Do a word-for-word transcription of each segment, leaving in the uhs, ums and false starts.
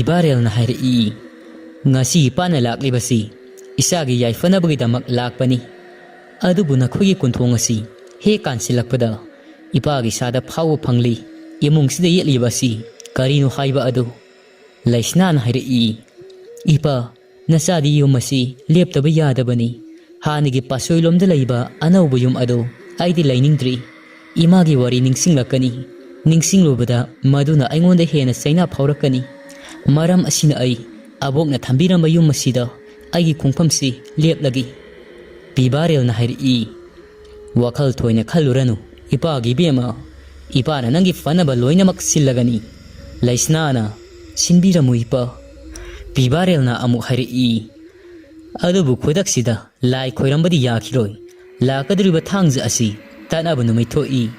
ꯏꯕꯥꯔꯦꯜꯅ ꯍꯥꯏꯔꯛꯏ, "ꯉꯁꯤ ꯏꯄꯥꯅ ꯂꯥꯛꯂꯤꯕꯁꯤ ꯏꯆꯥꯒꯤ ꯌꯥꯏꯐꯅꯕꯒꯤꯗꯃꯛ ꯂꯥꯛꯄꯅꯤ꯫ ꯑꯗꯨꯕꯨ ꯅꯈꯣꯏꯒꯤ ꯀꯨꯟꯊꯣꯡ ꯑꯁꯤ ꯍꯦꯛ ꯀꯥꯟꯁꯤꯜꯂꯛꯄꯗ ꯏꯄꯥꯒꯤ ꯏꯁꯥꯗ ꯐꯥꯎꯕ ꯐꯪꯂꯤ꯫ ꯏꯃꯨꯡꯁꯤꯗ ꯌꯦꯠꯂꯤꯕ ꯑꯁꯤ ꯀꯔꯤꯅꯣ ꯍꯥꯏꯕ ꯑꯗꯨ?" ꯂꯩꯁꯅꯥꯅ ꯍꯥꯏꯔꯛꯏ, "ꯏꯄꯥ, ꯅꯆꯥꯗꯤ ꯌꯨꯝ ꯑꯁꯤ ꯂꯦꯞꯇꯕ ꯌꯥꯗꯕꯅꯤ꯫ ꯍꯥꯟꯅꯒꯤ ꯄꯥꯠꯁꯣꯏꯂꯣꯝꯗ ꯂꯩꯕ ꯑꯅꯧꯕ ꯌꯨꯝ ꯑꯗꯨ ꯑꯩꯗꯤ ꯂꯩꯅꯤꯡꯗ꯭ꯔꯤ꯫ ꯏꯃꯥꯒꯤ ꯋꯥꯔꯤ ꯅꯤꯡꯁꯤꯡꯂꯛꯀꯅꯤ꯫ ꯅꯤꯡꯁꯤꯡꯂꯨꯕꯗ ꯃꯗꯨꯅ ꯑꯩꯉꯣꯟꯗ ꯍꯦꯟꯅ ꯆꯩꯅꯥ ꯐꯥꯎꯔꯛꯀꯅꯤ꯫ ꯃꯔꯝ ꯑꯁꯤꯅ ꯑꯩ ꯑꯕꯣꯛꯅ ꯊꯝꯕꯤꯔꯝꯕ ꯌꯨꯝ ꯑꯁꯤꯗ ꯑꯩꯒꯤ ꯈꯣꯡꯐꯝꯁꯤ ꯂꯦꯞꯂꯒꯦ꯫" ꯄꯤꯕꯥꯔꯦꯜꯅ ꯍꯥꯏꯔꯛꯏ, "ꯋꯥꯈꯜ ꯊꯣꯏꯅ ꯈꯜꯂꯨꯔꯅꯨ, ꯏꯄꯥꯒꯤ ꯏꯕꯦꯝꯃ꯫ ꯏꯄꯥꯅ ꯅꯪꯒꯤ ꯐꯅꯕ ꯂꯣꯏꯅꯃꯛ ꯁꯤꯜꯂꯒꯅꯤ꯫" ꯂꯩꯁꯅꯥꯅ, "ꯁꯤꯟꯕꯤꯔꯝꯃꯨ ꯏꯄꯥ꯫" ꯄꯤꯕꯥꯔꯦꯜꯅ ꯑꯃꯨꯛ ꯍꯥꯏꯔꯛꯏ, "ꯑꯗꯨꯕꯨ ꯈꯨꯗꯛꯁꯤꯗ ꯂꯥꯏ ꯈꯣꯏꯔꯝꯕꯗꯤ ꯌꯥꯈꯤꯔꯣꯏ꯫ ꯂꯥꯛꯀꯗꯧꯔꯤꯕ ꯊꯥꯡꯖ ꯑꯁꯤ ꯇꯠꯅꯕ ꯅꯨꯃꯤꯠ ꯊꯣꯛꯏ꯫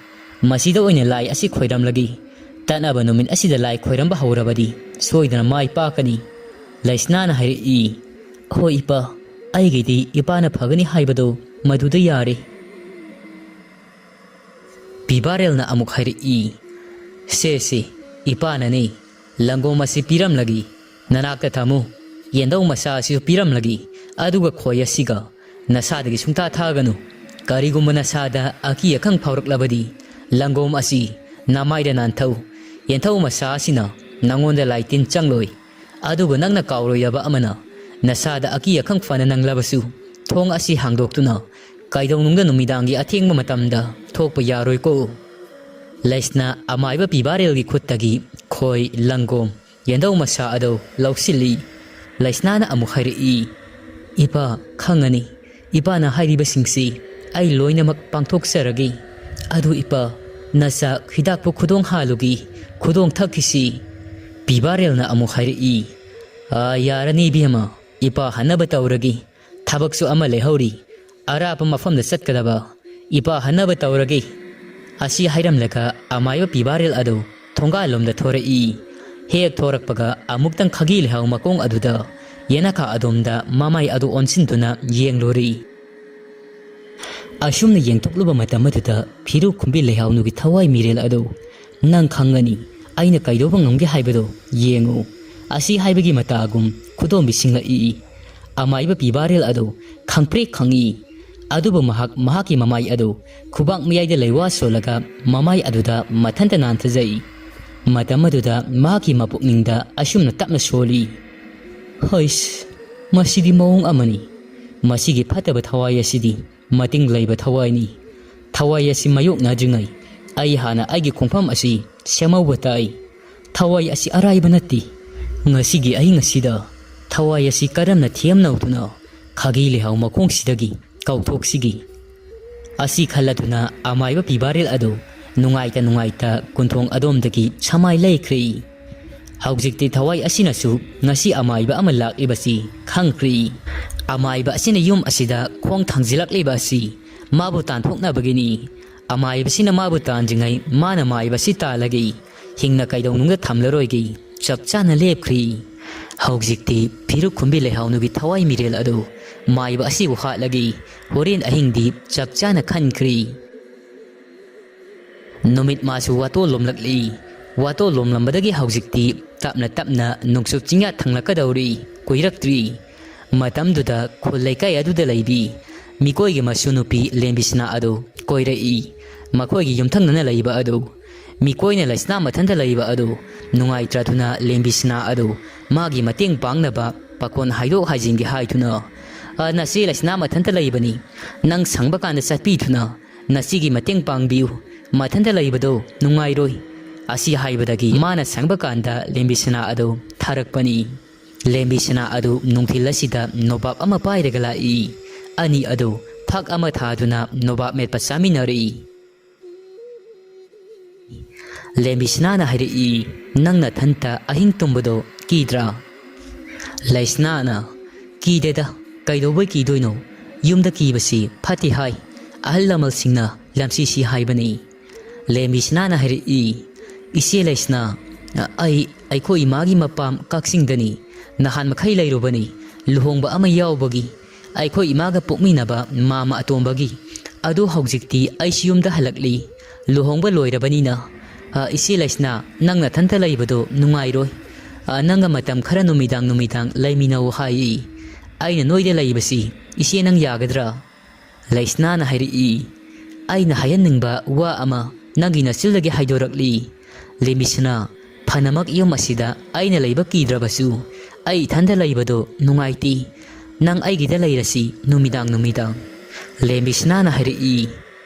ꯃꯁꯤꯗ ꯑꯣꯏꯅ ꯂꯥꯏ ꯑꯁꯤ ꯈꯣꯏꯔꯝꯂꯒꯦ꯫ ꯇꯠꯅꯕ ꯅꯨꯃꯤꯠ ꯑꯁꯤꯗ ꯂꯥꯏ ꯈꯣꯏꯔꯝꯕ ꯍꯧꯔꯕꯗꯤ ꯁꯣꯏꯗꯅ ꯃꯥꯏ ꯄꯥꯛꯀꯅꯤ꯫" ꯂꯩꯁꯅꯥꯅ ꯍꯥꯏꯔꯛꯏ, "ꯍꯣꯏ ꯏꯄꯥ, ꯑꯩꯒꯤꯗꯤ ꯏꯄꯥꯅ ꯐꯒꯅꯤ ꯍꯥꯏꯕꯗꯣ ꯃꯗꯨꯗ ꯌꯥꯔꯦ꯫" ꯄꯤꯕꯥꯔꯦꯜꯅ ꯑꯃꯨꯛ ꯍꯥꯏꯔꯛꯏ, "ꯁꯦ ꯁꯦ, ꯏꯄꯥꯅꯅꯦ, ꯂꯪꯒꯣꯝ ꯑꯁꯤ ꯄꯤꯔꯝꯂꯒꯦ꯫ ꯅꯅꯥꯛꯇ ꯊꯝꯃꯨ꯫ ꯌꯦꯟꯗꯧ ꯃꯆꯥ ꯑꯁꯤꯁꯨ ꯄꯤꯔꯝꯂꯒꯦ꯫ ꯑꯗꯨꯒ ꯈꯣꯏ ꯑꯁꯤꯒ ꯅꯁꯥꯗꯒꯤ ꯁꯨꯡꯊꯥ ꯊꯥꯒꯅꯨ꯫ ꯀꯔꯤꯒꯨꯝꯕ ꯅꯁꯥꯗ ꯑꯀꯤ ꯑꯈꯪ ꯐꯥꯎꯔꯛꯂꯕꯗꯤ ꯂꯪꯒꯣꯝ ꯑꯁꯤ ꯅꯃꯥꯏꯗ ꯅꯥꯟꯊꯧ꯫ ꯌꯦꯟꯊꯧ ꯃꯆꯥ ꯑꯁꯤꯅ ꯅꯉꯣꯟꯗ ꯂꯥꯏ ꯇꯤꯟ ꯆꯪꯂꯣꯏ꯫ ꯑꯗꯨꯒ ꯅꯪꯅ ꯀꯥꯎꯔꯣꯏꯗꯕ ꯑꯃꯅ, ꯅꯁꯥꯗ ꯑꯀꯤ ꯑꯈꯪ ꯐꯅ ꯅꯪꯂꯕꯁꯨ ꯊꯣꯡ ꯑꯁꯤ ꯍꯥꯡꯗꯣꯛꯇꯨꯅ ꯀꯩꯗꯧꯅꯨꯡꯗ ꯅꯨꯃꯤꯗꯥꯡꯒꯤ ꯑꯊꯦꯡꯕ ꯃꯇꯝꯗ ꯊꯣꯛꯄ ꯌꯥꯔꯣꯏꯀꯣ꯫" ꯂꯩꯁꯅꯥ ꯑꯃꯥꯏꯕ ꯄꯤꯕꯥꯔꯦꯜꯒꯤ ꯈꯨꯠꯇꯒꯤ ꯈꯣꯏ, ꯂꯪꯒꯣꯝ, ꯌꯦꯟꯗꯧ ꯃꯁꯥ ꯑꯗꯨ ꯂꯧꯁꯤꯜꯂꯤ꯫ ꯂꯩꯁꯅꯥꯅ ꯑꯃꯨꯛ ꯍꯥꯏꯔꯛꯏ, "ꯏꯄꯥ, ꯈꯪꯉꯅꯤ꯫ ꯏꯄꯥꯅ ꯍꯥꯏꯔꯤꯕꯁꯤꯡꯁꯤ ꯑꯩ ꯂꯣꯏꯅꯃꯛ ꯄꯥꯡꯊꯣꯛꯆꯔꯒꯦ꯫ ꯑꯗꯨ ꯏꯄꯥ, ꯅꯆꯥ ꯍꯤꯗꯥꯛꯄꯨ ꯈꯨꯗꯣꯡ ꯍꯥꯜꯂꯨꯒꯤ, ꯈꯨꯗꯣꯡ ꯊꯛꯈꯤꯁꯤ꯫" ꯄꯤꯕꯥꯔꯦꯜꯅ ꯑꯃꯨꯛ ꯍꯥꯏꯔꯛꯏ, "ꯑꯥ, ꯌꯥꯔꯅꯤ ꯏꯕꯦꯝꯃ, ꯏꯄꯥ ꯍꯟꯅꯕ ꯇꯧꯔꯒꯦ꯫ ꯊꯕꯛꯁꯨ ꯑꯃ ꯂꯩꯍꯧꯔꯤ꯫ ꯑꯔꯥꯞꯄ ꯃꯐꯝꯗ ꯆꯠꯀꯗꯕ꯫ ꯏꯄꯥ ꯍꯟꯅꯕ ꯇꯧꯔꯒꯦ꯫" ꯑꯁꯤ ꯍꯥꯏꯔꯝꯂꯒ ꯑꯃꯥꯏꯕ ꯄꯤꯕꯥꯔꯦꯜ ꯑꯗꯨ ꯊꯣꯡꯒꯥꯜꯂꯣꯝꯗ ꯊꯣꯔꯛꯏ꯫ ꯍꯦꯛ ꯊꯣꯔꯛꯄꯒ ꯑꯃꯨꯛꯇꯪ ꯈꯥꯒꯤ ꯂꯩꯍꯥꯎ ꯃꯈꯣꯡ ꯑꯗꯨꯗ ꯌꯦꯅꯈꯥ ꯑꯗꯣꯝꯗ ꯃꯃꯥꯏ ꯑꯗꯨ ꯑꯣꯟꯁꯤꯟꯗꯨꯅ ꯌꯦꯡꯂꯨꯔꯤ꯫ ꯑꯁꯨꯝꯅ ꯌꯦꯡꯊꯣꯛꯂꯨꯕ ꯃꯇꯝ ꯑꯗꯨꯗ ꯐꯤꯔꯨꯛ ꯈꯨꯝꯕꯤ ꯂꯩꯍꯥꯎꯅꯨꯒꯤ ꯊꯋꯥꯏ ꯃꯤꯔꯦꯜ ꯑꯗꯨ, "ꯅꯪ ꯈꯪꯒꯅꯤ, ꯑꯩꯅ ꯀꯩꯗꯧꯕ ꯉꯝꯒꯦ ꯍꯥꯏꯕꯗꯨ ꯌꯦꯡꯉꯨ꯫ ꯑꯁꯤ ꯍꯥꯏꯕꯒꯤ ꯃꯇꯥꯒꯨꯝ ꯈꯨꯗꯣꯝꯕꯤ ꯁꯤꯡꯂꯛꯏ꯫ ꯑꯃꯥꯏꯕ ꯄꯤꯕꯥꯔꯦꯜ ꯑꯗꯨ ꯈꯪꯄ꯭ꯔꯦꯛ ꯈꯪꯏ꯫ ꯑꯗꯨꯕꯨ ꯃꯍꯥꯛ ꯃꯍꯥꯛꯀꯤ ꯃꯃꯥꯏ ꯑꯗꯨ ꯈꯨꯕꯥꯛ ꯃꯌꯥꯏꯗ ꯂꯩꯋꯥ ꯁꯣꯜꯂꯒ ꯃꯃꯥꯏ ꯑꯗꯨꯗ ꯃꯊꯟꯇ ꯅꯥꯟꯊꯖꯩ꯫ ꯃꯇꯝ ꯑꯗꯨꯗ ꯃꯍꯥꯛꯀꯤ ꯃꯄꯨꯛꯅꯤꯡꯗ ꯑꯁꯨꯝꯅ ꯇꯞꯅ ꯁꯣꯜꯂꯤ, "ꯍꯩꯁ, ꯃꯁꯤꯗꯤ ꯃꯑꯣꯡ ꯑꯃꯅꯤ꯫ ꯃꯁꯤꯒꯤ ꯐꯠꯇꯕ ꯊꯋꯥꯏ ꯑꯁꯤꯗꯤ ꯃꯇꯤꯡ ꯂꯩꯕ ꯊꯋꯥꯏꯅꯤ꯫ ꯊꯋꯥꯏ ꯑꯁꯤ ꯃꯥꯌꯣꯛꯅꯗ꯭ꯔꯤꯉꯩ ꯑꯩ ꯍꯥꯟꯅ ꯑꯩꯒꯤ ꯈꯣꯡꯐꯝ ꯑꯁꯤ ꯁꯦꯝꯍꯧꯕ ꯇꯥꯏ꯫ ꯊꯋꯥꯏ ꯑꯁꯤ ꯑꯔꯥꯏꯕ ꯅꯠꯇꯦ꯫ ꯉꯁꯤꯒꯤ ꯑꯍꯤꯡ ꯑꯁꯤꯗ ꯊꯋꯥꯏ ꯑꯁꯤ ꯀꯔꯝꯅ ꯊꯦꯝꯅꯧꯗꯨꯅ ꯈꯥꯒꯤ ꯂꯩꯍꯥꯎ ꯃꯈꯣꯡꯁꯤꯗꯒꯤ ꯀꯥꯎꯊꯣꯛꯁꯤꯒꯦ?" ꯑꯁꯤ ꯈꯜꯂꯗꯨꯅ ꯑꯃꯥꯏꯕ ꯄꯤꯕꯥꯔꯦꯜ ꯑꯗꯨ ꯅꯨꯡꯉꯥꯏꯇ ꯅꯨꯡꯉꯥꯏꯇ ꯀꯨꯟꯊꯣꯡ ꯑꯗꯣꯝꯗꯒꯤ ꯁꯃꯥꯏ ꯂꯩꯈ꯭ꯔꯦ꯫ ꯍꯧꯖꯤꯛꯇꯤ ꯊꯋꯥꯏ ꯑꯁꯤꯅꯁꯨ ꯉꯁꯤ ꯑꯃꯥꯏꯕ ꯑꯃ ꯂꯥꯛꯂꯤꯕꯁꯤ ꯈꯪꯈ꯭ꯔꯦ꯫ ꯑꯃꯥꯏꯕ ꯑꯁꯤꯅ ꯌꯨꯝ ꯑꯁꯤꯗ ꯈꯣꯡ ꯊꯥꯡꯖꯤꯜꯂꯛꯂꯤꯕ ꯑꯁꯤ ꯃꯥꯕꯨ ꯇꯥꯟꯊꯣꯛꯅꯕꯒꯤꯅꯤ꯫ ꯑꯃꯥꯏꯕꯁꯤꯅ ꯃꯥꯕꯨ ꯇꯥꯟꯗ꯭ꯔꯤꯉꯩ ꯃꯥꯅ ꯃꯥꯏꯕꯁꯤ ꯇꯥꯜꯂꯒꯦ꯫ ꯍꯤꯡꯅ ꯀꯩꯗꯧꯅꯨꯡꯗ ꯊꯝꯂꯔꯣꯏꯒꯦ꯫ ꯆꯞ ꯆꯥꯅ ꯂꯦꯞꯈ꯭ꯔꯦ꯫ ꯍꯧꯖꯤꯛꯇꯤ ꯐꯤꯔꯨꯛ ꯈꯨꯝꯕꯤ ꯂꯩꯍꯥꯎꯅꯨꯒꯤ ꯊꯋꯥꯏ ꯃꯤꯔꯦꯜ ꯑꯗꯨ ꯃꯥꯏꯕ ꯑꯁꯤꯕꯨ ꯍꯥꯠꯂꯒꯦ꯫ ꯍꯣꯔꯦꯟ ꯑꯍꯤꯡꯗꯤ ꯆꯞ ꯆꯥꯅ ꯈꯟꯈ꯭ꯔꯦ꯫ ꯅꯨꯃꯤꯠ ꯃꯥꯁꯨ ꯋꯥꯇꯣꯜ ꯂꯣꯝꯂꯛꯂꯤ꯫ ꯋꯥꯇꯣꯜ ꯂꯣꯝꯂꯝꯕꯗꯒꯤ ꯍꯧꯖꯤꯛꯇꯤ ꯇꯞꯅ ꯇꯞꯅ ꯅꯣꯡꯆꯨꯞ ꯆꯤꯡꯌꯥ ꯊꯪꯂꯛꯀꯗꯧꯔꯤ꯫ ꯀꯨꯏꯔꯛꯇ꯭ꯔꯤ꯫ ꯃꯇꯝꯗꯨꯗ ꯈꯨꯜ ꯂꯩꯀꯥꯏ ꯑꯗꯨꯗ ꯂꯩꯕꯤ ꯃꯤꯀꯣꯏꯒꯤ ꯃꯁꯨ ꯅꯨꯄꯤ ꯂꯦꯝꯕꯤꯁꯅꯥ ꯑꯗꯨ ꯀꯣꯏꯔꯛꯏ꯫ ꯃꯈꯣꯏꯒꯤ ꯌꯨꯝꯊꯪꯅꯅ ꯂꯩꯕ ꯑꯗꯨ ꯃꯤꯀꯣꯏꯅ ꯂꯩꯁꯅꯥ ꯃꯊꯟꯇ ꯂꯩꯕ ꯑꯗꯨ ꯅꯨꯡꯉꯥꯏꯇ꯭ꯔꯗꯨꯅ ꯂꯦꯝꯕꯤꯁꯅꯥ ꯑꯗꯨ ꯃꯥꯒꯤ ꯃꯇꯦꯡ ꯄꯥꯡꯅꯕ ꯄꯥꯈꯣꯟ ꯍꯥꯏꯗꯣꯛ ꯍꯥꯏꯖꯤꯟꯒꯦ ꯍꯥꯏꯗꯨꯅ, "ꯑ, ꯅꯆꯦ ꯂꯩꯁꯅꯥ ꯃꯊꯟꯇ ꯂꯩꯕꯅꯤ꯫ ꯅꯪ ꯁꯪꯕ ꯀꯥꯟꯗ ꯆꯠꯄꯤꯗꯨꯅ ꯅꯆꯦꯒꯤ ꯃꯇꯦꯡ ꯄꯥꯡꯕꯤꯌꯨ꯫ ꯃꯊꯟꯇ ꯂꯩꯕꯗꯣ ꯅꯨꯡꯉꯥꯏꯔꯣꯏ"꯫ ꯑꯁꯤ ꯍꯥꯏꯕꯗꯒꯤ ꯃꯥꯅ ꯁꯪꯕ ꯀꯥꯟꯗ ꯂꯦꯝꯕꯤꯁꯅꯥ ꯑꯗꯨ ꯊꯥꯔꯛꯄꯅꯤ꯫ ꯂꯦꯝꯕꯤꯁꯅꯥ ꯑꯗꯨ ꯅꯨꯡꯊꯤꯜ ꯑꯁꯤꯗ ꯅꯣꯕꯥꯞ ꯑꯃ ꯄꯥꯏꯔꯒ ꯂꯥꯛꯏ꯫ ꯑꯅꯤ ꯑꯗꯨ ꯐꯛ ꯑꯃ ꯊꯥꯗꯨꯅ ꯅꯣꯕꯥꯞ ꯃꯦꯠꯄ ꯆꯥꯃꯤꯟꯅꯔꯛꯏ꯫ ꯂꯦꯝꯕꯤꯁꯅꯥꯅ ꯍꯥꯏꯔꯛꯏ, "ꯅꯪ ꯅꯊꯟꯇ ꯑꯍꯤꯡ ꯇꯨꯝꯕꯗꯣ ꯀꯤꯗ꯭ꯔꯥ?" ꯂꯩꯁꯅꯥꯅ, "ꯀꯤꯗꯦꯗ, ꯀꯩꯗꯧꯕꯩ ꯀꯤꯗꯣꯏꯅꯣ? ꯌꯨꯝꯗ ꯀꯤꯕꯁꯤ ꯐꯠꯇꯦ ꯍꯥꯏ꯫ ꯑꯍꯜ ꯂꯃꯟꯁꯤꯡꯅ ꯂꯝꯁꯤꯁꯤ ꯍꯥꯏꯕꯅꯤ"꯫ ꯂꯦꯝꯕꯤꯁꯅꯥꯅ ꯍꯥꯏꯔꯛꯏ, "ꯏꯆꯦ ꯂꯩꯁꯅꯥ, ꯑꯩ ꯑꯩꯈꯣꯏ ꯏꯃꯥꯒꯤ ꯃꯄꯥꯝ ꯀꯛꯆꯤꯡꯗꯅꯤ꯫ ꯅꯍꯥꯟ ꯃꯈꯩ ꯂꯩꯔꯨꯕꯅꯤ꯫ ꯂꯨꯍꯣꯡꯕ ꯑꯃ ꯌꯥꯎꯕꯒꯤ ꯑꯩꯈꯣꯏ ꯏꯃꯥꯒ ꯄꯣꯛꯃꯤꯟꯅꯕ ꯃꯥꯃ ꯑꯇꯣꯝꯕꯒꯤ꯫ ꯑꯗꯨ ꯍꯧꯖꯤꯛꯇꯤ ꯑꯩꯁꯨ ꯌꯨꯝꯗ ꯍꯜꯂꯛꯂꯤ꯫ ꯂꯨꯍꯣꯡꯕ ꯂꯣꯏꯔꯕꯅꯤꯅ, ꯑ, ꯏꯆꯦ ꯂꯩꯁꯅꯥ, ꯅꯪ ꯅꯊꯟꯇ ꯂꯩꯕꯗꯣ ꯅꯨꯡꯉꯥꯏꯔꯣꯏ꯫ ꯑ, ꯅꯪꯒ ꯃꯇꯝ ꯈꯔ ꯅꯨꯃꯤꯗꯥꯡ ꯅꯨꯃꯤꯗꯥꯡ ꯂꯩꯃꯤꯟꯅꯧ ꯍꯥꯏꯌꯦ꯫ ꯑꯩꯅ ꯅꯣꯏꯗ ꯂꯩꯕꯁꯤ, ꯏꯆꯦ, ꯅꯪ ꯌꯥꯒꯗ꯭ꯔꯥ? ꯂꯩꯁꯅꯥꯅ ꯍꯥꯏꯔꯛꯏ, "ꯑꯩꯅ ꯍꯥꯏꯍꯟꯅꯤꯡꯕ ꯋꯥ ꯑꯃ ꯅꯪꯒꯤ ꯅꯆꯤꯜꯗꯒꯤ ꯍꯥꯏꯗꯣꯔꯛꯂꯤ꯫ ꯂꯦꯝꯕꯤꯁꯅꯥ, ꯐꯅꯃꯛ ꯌꯨꯝ ꯑꯁꯤꯗ ꯑꯩꯅ ꯂꯩꯕ ꯀꯤꯗ꯭ꯔꯕꯁꯨ, ꯑꯩ ꯏꯊꯟꯗ ꯂꯩꯕꯗꯣ ꯅꯨꯡꯉꯥꯏꯇꯦ꯫ ꯅꯪ ꯑꯩꯒꯤꯗ ꯂꯩꯔꯁꯤ ꯅꯨꯃꯤꯗꯥꯡ ꯅꯨꯃꯤꯗꯥꯡ꯫" ꯂꯦꯝꯕꯤꯁꯅꯥꯅ ꯍꯥꯏꯔꯛꯏ,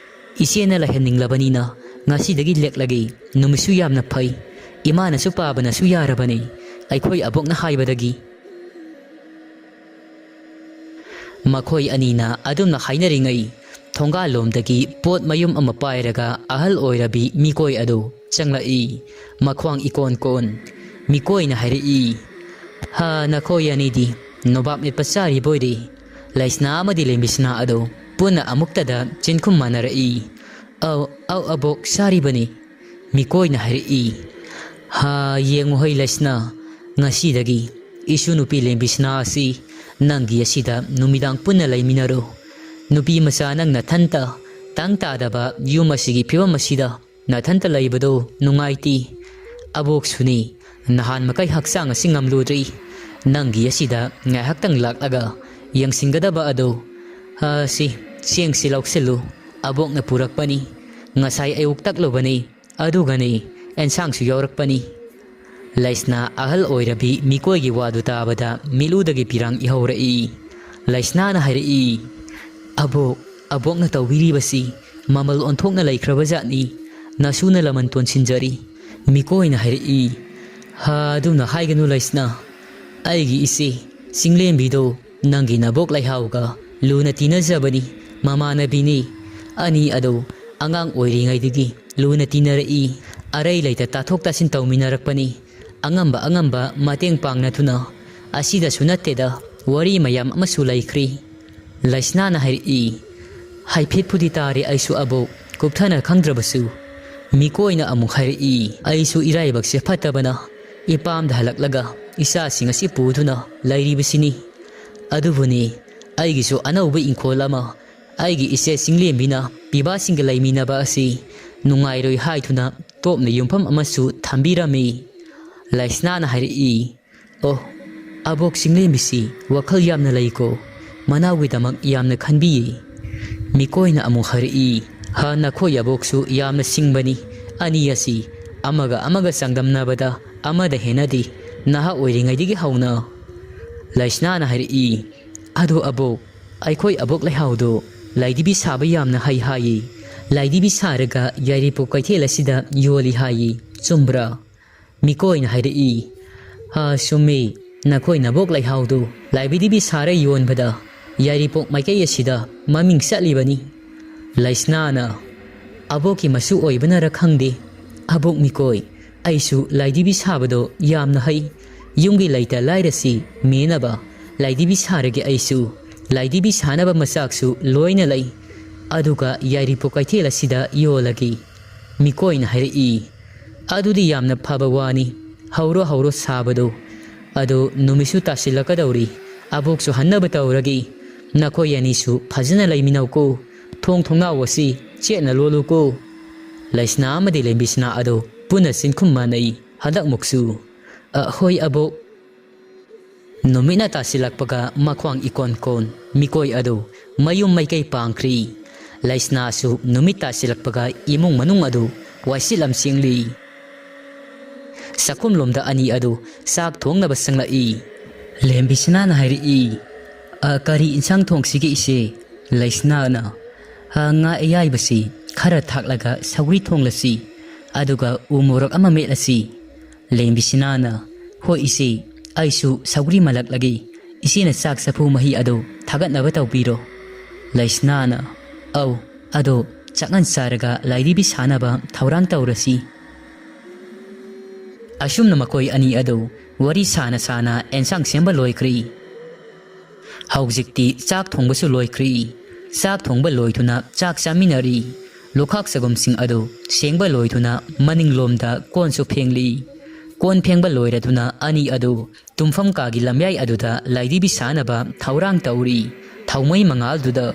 "ꯏꯆꯦꯅ ꯂꯩꯍꯟꯅꯤꯡꯂꯕꯅꯤꯅ ꯉꯁꯤꯗꯒꯤ ꯂꯦꯛꯂꯒꯦ꯫ ꯅꯨꯃꯤꯠꯁꯨ ꯌꯥꯝꯅ ꯐꯩ꯫ ꯏꯃꯥꯅꯁꯨ ꯄꯥꯕꯅꯁꯨ ꯌꯥꯔꯕꯅꯤ, ꯑꯩꯈꯣꯏ ꯑꯕꯣꯛꯅ ꯍꯥꯏꯕꯗꯒꯤ꯫" ꯃꯈꯣꯏ ꯑꯅꯤꯅ ꯑꯗꯨꯝꯅ ꯍꯥꯏꯅꯔꯤꯉꯩ, ꯊꯣꯡꯒꯥꯜꯂꯣꯝꯗꯒꯤ ꯄꯣꯠ ꯃꯌꯨꯝ ꯑꯃ ꯄꯥꯏꯔꯒ ꯑꯍꯜ ꯑꯣꯏꯔꯕꯤ ꯃꯤꯀꯣꯏ ꯑꯗꯨ ꯆꯪꯂꯛꯏ꯫ ꯃꯈ꯭ꯋꯥꯡ ꯏꯀꯣꯟ ꯀꯣꯟ꯫ ꯃꯤꯀꯣꯏꯅ ꯍꯥꯏꯔꯛꯏ, "ꯍꯥ, ꯅꯈꯣꯏ ꯑꯅꯤꯗꯤ ꯅꯣꯕꯥꯞ ꯃꯦꯠꯄ ꯆꯥꯔꯤꯕꯣꯏꯔꯦ?" ꯂꯩꯁꯅꯥ ꯑꯃꯗꯤ ꯂꯦꯝꯕꯤꯁꯅꯥ ꯑꯗꯨ ꯄꯨꯟꯅ ꯑꯃꯨꯛꯇꯗ ꯆꯤꯟꯈꯨꯝ ꯃꯥꯟꯅꯔꯛꯏ꯫ "ꯑꯧ, ꯑꯧ, ꯑꯕꯣꯛ, ꯆꯥꯔꯤꯕꯅꯤ꯫" ꯃꯤꯀꯣꯏꯅ ꯍꯥꯏꯔꯛꯏ, "ꯍꯥ, ꯌꯦꯡꯉꯨ ꯍꯩ ꯂꯩꯁꯅꯥ, ꯉꯁꯤꯗꯒꯤ ꯏꯁꯨ ꯅꯨꯄꯤ ꯂꯦꯝꯕꯤꯁꯅꯥ ꯑꯁꯤ ꯅꯪꯒꯤ ꯑꯁꯤꯗ ꯅꯨꯃꯤꯗꯥꯡ ꯄꯨꯟꯅ ꯂꯩꯃꯤꯟꯅꯔꯣ꯫ ꯅꯨꯄꯤ ꯃꯆꯥ ꯅꯪ ꯅꯊꯟꯇ ꯇꯪ ꯇꯥꯗꯕ ꯌꯨꯝ ꯑꯁꯤꯒꯤ ꯐꯤꯕꯝ ꯑꯁꯤꯗ ꯅꯊꯟꯇ ꯂꯩꯕꯗꯣ ꯅꯨꯡꯉꯥꯏꯇꯦ꯫ ꯑꯕꯣꯛꯁꯨꯅꯤ, ꯅꯍꯥꯟ ꯃꯈꯩ ꯍꯛꯆꯥꯡ ꯑꯁꯤ ꯉꯝꯂꯨꯗ꯭ꯔꯤ꯫ ꯅꯪꯒꯤ ꯑꯁꯤꯗ ꯉꯥꯏꯍꯥꯛꯇꯪ ꯂꯥꯛꯂꯒ ꯌꯦꯡꯁꯤꯟꯒꯗꯕ ꯑꯗꯣ꯫ ꯑ, ꯁꯤ, ꯆꯦꯡꯁꯤ ꯂꯧꯁꯤꯜꯂꯨ꯫ ꯑꯕꯣꯛꯅ ꯄꯨꯔꯛꯄꯅꯤ꯫ ꯉꯁꯥꯏ ꯑꯌꯨꯛ ꯇꯛꯂꯨꯕꯅꯤ꯫ ꯑꯗꯨꯒꯅꯤ, ꯑꯦꯟꯁꯥꯡꯁꯨ ꯌꯥꯎꯔꯛꯄꯅꯤ꯫" ꯂꯩꯁꯅꯥ ꯑꯍꯜ ꯑꯣꯏꯔꯕꯤ ꯃꯤꯀꯣꯏꯒꯤ ꯋꯥꯗꯨ ꯇꯥꯕꯗ ꯃꯤꯠꯂꯨꯗꯒꯤ ꯄꯤꯔꯥꯡ ꯏꯍꯧꯔꯛꯏ꯫ ꯂꯩꯁꯅꯥꯅ ꯍꯥꯏꯔꯛꯏ, "ꯑꯕꯣꯛ, ꯑꯕꯣꯛꯅ ꯇꯧꯕꯤꯔꯤꯕꯁꯤ ꯃꯃꯜ ꯑꯣꯟꯊꯣꯛꯅ ꯂꯩꯈ꯭ꯔꯕ ꯖꯥꯠꯅꯤ꯫ ꯅꯁꯨꯅ ꯂꯃꯟ ꯇꯣꯟꯁꯤꯟꯖꯔꯤ꯫" ꯃꯤꯀꯣꯏꯅ ꯍꯥꯏꯔꯛꯏ, "ꯍꯥ, ꯑꯗꯨꯝꯅ ꯍꯥꯏꯒꯅꯨ ꯂꯩꯁꯅꯥ꯫ ꯑꯩꯒꯤ ꯏꯆꯦ ꯆꯤꯡꯂꯦꯝꯕꯤꯗꯣ ꯅꯪꯒꯤ ꯅꯕꯣꯛ ꯂꯩꯍꯥꯎꯒ ꯂꯨꯅ ꯇꯤꯟꯅꯖꯕꯅꯤ, ꯃꯃꯥꯟꯅꯕꯤꯅꯤ꯫ ꯑꯅꯤ ꯑꯗꯨ ꯑꯉꯥꯡ ꯑꯣꯏꯔꯤꯉꯩꯗꯒꯤ ꯂꯨꯅ ꯇꯤꯟꯅꯔꯛꯏ꯫ ꯑꯔꯩ ꯂꯩꯇ ꯇꯥꯊꯣꯛ ꯇꯥꯁꯤꯟ ꯇꯧꯃꯤꯟꯅꯔꯛꯄꯅꯤ꯫ ꯑꯉꯝꯕ ꯑꯉꯝꯕ ꯃꯇꯦꯡ ꯄꯥꯡꯅꯗꯨꯅ ꯑꯁꯤꯗꯁꯨ ꯅꯠꯇꯦꯗ, ꯋꯥꯔꯤ ꯃꯌꯥꯝ ꯑꯃꯁꯨ ꯂꯩꯈ꯭ꯔꯤ꯫" ꯂꯩꯁꯅꯥꯅ ꯍꯥꯏꯔꯛꯏ, "ꯍꯥꯏꯐꯦꯠꯄꯨꯗꯤ ꯇꯥꯔꯦ ꯑꯩꯁꯨ ꯑꯕꯣꯛ, ꯀꯨꯞꯊꯅ ꯈꯪꯗ꯭ꯔꯕꯁꯨ꯫" ꯃꯤꯀꯣꯏꯅ ꯑꯃꯨꯛ ꯍꯥꯏꯔꯛꯏ, "ꯑꯩꯁꯨ ꯏꯔꯥꯏꯕꯛꯁꯦ ꯐꯠꯇꯕꯅ ꯏꯄꯥꯝꯗ ꯍꯜꯂꯛꯂꯒ ꯏꯆꯥꯁꯤꯡ ꯑꯁꯤ ꯄꯨꯗꯨꯅ ꯂꯩꯔꯤꯕꯁꯤꯅꯤ꯫ ꯑꯗꯨꯕꯨꯅꯤ, ꯑꯩꯒꯤꯁꯨ ꯑꯅꯧꯕ ꯏꯪꯈꯣꯜ ꯑꯃ ꯑꯩꯒꯤ ꯏꯆꯦ ꯆꯤꯡꯂꯦꯝꯕꯤꯅ ꯄꯤꯕꯥꯁꯤꯡꯒ ꯂꯩꯃꯤꯟꯅꯕ ꯑꯁꯤ ꯅꯨꯡꯉꯥꯏꯔꯣꯏ ꯍꯥꯏꯗꯨꯅ ꯇꯣꯞꯅ ꯌꯨꯝꯐꯝ ꯑꯃꯁꯨ ꯊꯝꯕꯤꯔꯝꯃꯤ꯫" ꯂꯩꯁꯅꯥꯅ ꯍꯥꯏꯔꯛꯏ, "ꯑꯣ, ꯑꯕꯣꯛ ꯆꯤꯡꯂꯦꯝꯕꯤꯁꯤ ꯋꯥꯈꯜ ꯌꯥꯝꯅ ꯂꯩꯀꯣ, ꯃꯅꯥꯎꯒꯤꯗꯃꯛ ꯌꯥꯝꯅ ꯈꯟꯕꯤꯌꯦ꯫" ꯃꯤꯀꯣꯏꯅ ꯑꯃꯨꯛ ꯍꯥꯏꯔꯛꯏ, "ꯍꯥ, ꯅꯈꯣꯏ ꯑꯕꯣꯛꯁꯨ ꯌꯥꯝꯅ ꯁꯤꯡꯕꯅꯤ꯫ ꯑꯅꯤ ꯑꯁꯤ ꯑꯃꯒ ꯑꯃꯒ ꯆꯥꯡꯗꯝꯅꯕꯗ ꯑꯃꯗ ꯍꯦꯟꯅꯗꯦ, ꯅꯍꯥ ꯑꯣꯏꯔꯤꯉꯩꯗꯒꯤ ꯍꯧꯅ꯫" ꯂꯩꯁꯅꯥꯅ ꯍꯥꯏꯔꯛꯏ, "ꯑꯗꯣ ꯑꯕꯣꯛ, ꯑꯩꯈꯣꯏ ꯑꯕꯣꯛ ꯂꯩꯍꯥꯎꯗꯣ ꯂꯥꯏꯙꯤꯕꯤ ꯁꯥꯕ ꯌꯥꯝꯅ ꯍꯩ ꯍꯥꯏꯌꯦ꯫ ꯂꯥꯏꯙꯤꯕꯤ ꯁꯥꯔꯒ ꯌꯥꯏꯔꯤꯄꯣꯛ ꯀꯩꯊꯦꯜ ꯑꯁꯤꯗ ꯌꯣꯜꯂꯤ ꯍꯥꯏꯌꯦ, ꯆꯨꯝꯕ꯭ꯔꯥ?" ꯃꯤꯀꯣꯏꯅ ꯍꯥꯏꯔꯛꯏ, "ꯑꯥ, ꯆꯨꯝꯃꯤ, ꯅꯈꯣꯏ ꯅꯕꯣꯛ ꯂꯩꯍꯥꯎꯗꯨ ꯂꯥꯏꯙꯤꯕꯤ ꯁꯥꯔ ꯌꯣꯟꯕꯗ ꯌꯥꯏꯔꯤꯄꯣꯛ ꯃꯥꯏꯀꯩ ꯑꯁꯤꯗ ꯃꯃꯤꯡ ꯆꯠꯂꯤꯕꯅꯤ꯫" ꯂꯩꯁꯅꯥꯅ, "ꯑꯕꯣꯛꯀꯤ ꯃꯁꯨ ꯑꯣꯏꯕꯅꯔ ꯈꯪꯗꯦ, ꯑꯕꯣꯛ ꯃꯤꯀꯣꯏ, ꯑꯩꯁꯨ ꯂꯥꯏꯙꯤꯕꯤ ꯁꯥꯕꯗꯣ ꯌꯥꯝꯅ ꯍꯩ꯫ ꯌꯨꯝꯒꯤ ꯂꯩꯇ ꯂꯥꯏꯔꯁꯤ ꯃꯦꯟꯅꯕ ꯂꯥꯏꯙꯤꯕꯤ ꯁꯥꯔꯒꯦ ꯑꯩꯁꯨ꯫ ꯂꯥꯏꯙꯤꯕꯤ ꯁꯥꯅꯕ ꯃꯆꯥꯛꯁꯨ ꯂꯣꯏꯅ ꯂꯩ꯫ ꯑꯗꯨꯒ ꯌꯥꯏꯔꯤꯄꯣꯛ ꯀꯩꯊꯦꯜ ꯑꯁꯤꯗ ꯌꯣꯜꯂꯒꯦ꯫" ꯃꯤꯀꯣꯏꯅ ꯍꯥꯏꯔꯛꯏ, "ꯑꯗꯨꯗꯤ ꯌꯥꯝꯅ ꯐꯕ ꯋꯥꯅꯤ꯫ ꯍꯧꯔꯣ, ꯍꯧꯔꯣ ꯁꯥꯕꯗꯣ꯫ ꯑꯗꯣ ꯅꯨꯃꯤꯠꯁꯨ ꯇꯥꯁꯤꯜꯂꯛꯀꯗꯧꯔꯤ꯫ ꯑꯕꯣꯛꯁꯨ ꯍꯟꯅꯕ ꯇꯧꯔꯒꯦ꯫ ꯅꯈꯣꯏ ꯑꯅꯤꯁꯨ ꯐꯖꯅ ꯂꯩꯃꯤꯟꯅꯧꯀꯣ꯫ ꯊꯣꯡ ꯊꯣꯡꯅꯥꯎ ꯑꯁꯤ ꯆꯦꯠꯅ ꯂꯣꯜꯂꯨꯀꯣ꯫" ꯂꯩꯁꯅꯥ ꯑꯃꯗꯤ ꯂꯦꯝꯕꯤꯁꯅꯥ ꯑꯗꯣ ꯄꯨꯟꯅ ꯆꯤꯟꯈꯨꯝ ꯃꯥꯟꯅꯩ꯫ ꯍꯟꯗꯛꯃꯨꯛꯁꯨ, "ꯑ, ꯍꯣꯏ ꯑꯕꯣꯛ꯫" ꯅꯨꯃꯤꯠꯅ ꯇꯥꯁꯤꯜꯂꯛꯄꯒ ꯃꯈ꯭ꯋꯥꯡ ꯏꯀꯣꯟ ꯀꯣꯟ ꯃꯤꯀꯣꯏ ꯑꯗꯨ ꯃꯌꯨꯝ ꯃꯩꯀꯩ ꯄꯥꯡꯈ꯭ꯔꯤ꯫ ꯂꯩꯁꯅꯥꯁꯨ ꯅꯨꯃꯤꯠ ꯇꯥꯁꯤꯜꯂꯛꯄꯒ ꯏꯃꯨꯡ ꯃꯅꯨꯡ ꯑꯗꯨ ꯋꯥꯏꯁꯤꯠ ꯂꯝꯁꯤꯡꯂꯤ꯫ ꯆꯥꯛꯈꯨꯝꯂꯣꯝꯗ ꯑꯅꯤ ꯑꯗꯨ ꯆꯥꯛ ꯊꯣꯡꯅꯕ ꯆꯪꯂꯛꯏ꯫ ꯂꯦꯝꯕꯤꯁꯅꯥꯅ ꯍꯥꯏꯔꯛꯏ, "ꯑ, ꯀꯔꯤ ꯏꯟꯁꯥꯡ ꯊꯣꯡꯁꯤꯒꯦ ꯏꯆꯦ?" ꯂꯩꯁꯅꯥꯅ, "ꯑ, ꯉꯥ ꯑꯌꯥꯏꯕꯁꯤ ꯈꯔ ꯊꯥꯛꯂꯒ ꯁꯧꯒ꯭ꯔꯤ ꯊꯣꯡꯂꯁꯤ, ꯑꯗꯨꯒ ꯎ ꯃꯣꯔꯣꯛ ꯑꯃ ꯃꯦꯠꯂꯁꯤ꯫" ꯂꯦꯝꯕꯤꯁꯅꯥꯅ, "ꯍꯣꯏ ꯏꯆꯦ, ꯑꯩꯁꯨ ꯁꯧꯒ꯭ꯔꯤ ꯃꯜꯂꯛꯂꯒꯦ꯫ ꯏꯆꯦꯅ ꯆꯥꯛ ꯆꯐꯨ ꯃꯍꯤ ꯑꯗꯨ ꯊꯥꯒꯠꯅꯕ ꯇꯧꯕꯤꯔꯣ꯫" ꯂꯩꯁꯅꯥꯅ, "ꯑꯧ, ꯑꯗꯣ ꯆꯥꯛꯉꯟ ꯆꯥꯔꯒ ꯂꯥꯏꯙꯤꯕꯤ ꯁꯥꯅꯕ ꯊꯧꯔꯥꯡ ꯇꯧꯔꯁꯤ꯫" ꯑꯁꯨꯝꯅ ꯃꯈꯣꯏ ꯑꯅꯤ ꯑꯗꯨ ꯋꯥꯔꯤ ꯁꯥꯅ ꯁꯥꯅ ꯑꯦꯟꯁꯥꯡ ꯁꯦꯝꯕ ꯂꯣꯏꯈ꯭ꯔꯤ꯫ ꯍꯧꯖꯤꯛꯇꯤ ꯆꯥꯛ ꯊꯣꯡꯕꯁꯨ ꯂꯣꯏꯈ꯭ꯔꯤ꯫ ꯆꯥꯛ ꯊꯣꯡꯕ ꯂꯣꯏꯗꯨꯅ ꯆꯥꯛ ꯆꯥꯃꯤꯟꯅꯔꯤ꯫ ꯂꯨꯈꯥꯛ ꯆꯒꯨꯝꯁꯤꯡ ꯑꯗꯨ ꯁꯦꯡꯕ ꯂꯣꯏꯗꯨꯅ ꯃꯅꯤꯡꯂꯣꯝꯗ ꯀꯣꯟꯁꯨ ꯐꯦꯡꯂꯤ꯫ ꯀꯣꯟ ꯐꯦꯡꯕ ꯂꯣꯏꯔꯗꯨꯅ ꯑꯅꯤ ꯑꯗꯨ ꯇꯨꯝꯐꯝ ꯀꯥꯒꯤ ꯂꯝꯌꯥꯏ ꯑꯗꯨꯗ ꯂꯥꯏꯙꯤꯕꯤ ꯁꯥꯅꯕ ꯊꯧꯔꯥꯡ ꯇꯧꯔꯤ꯫ ꯊꯥꯎꯃꯩ ꯃꯉꯥꯜꯗꯨꯗ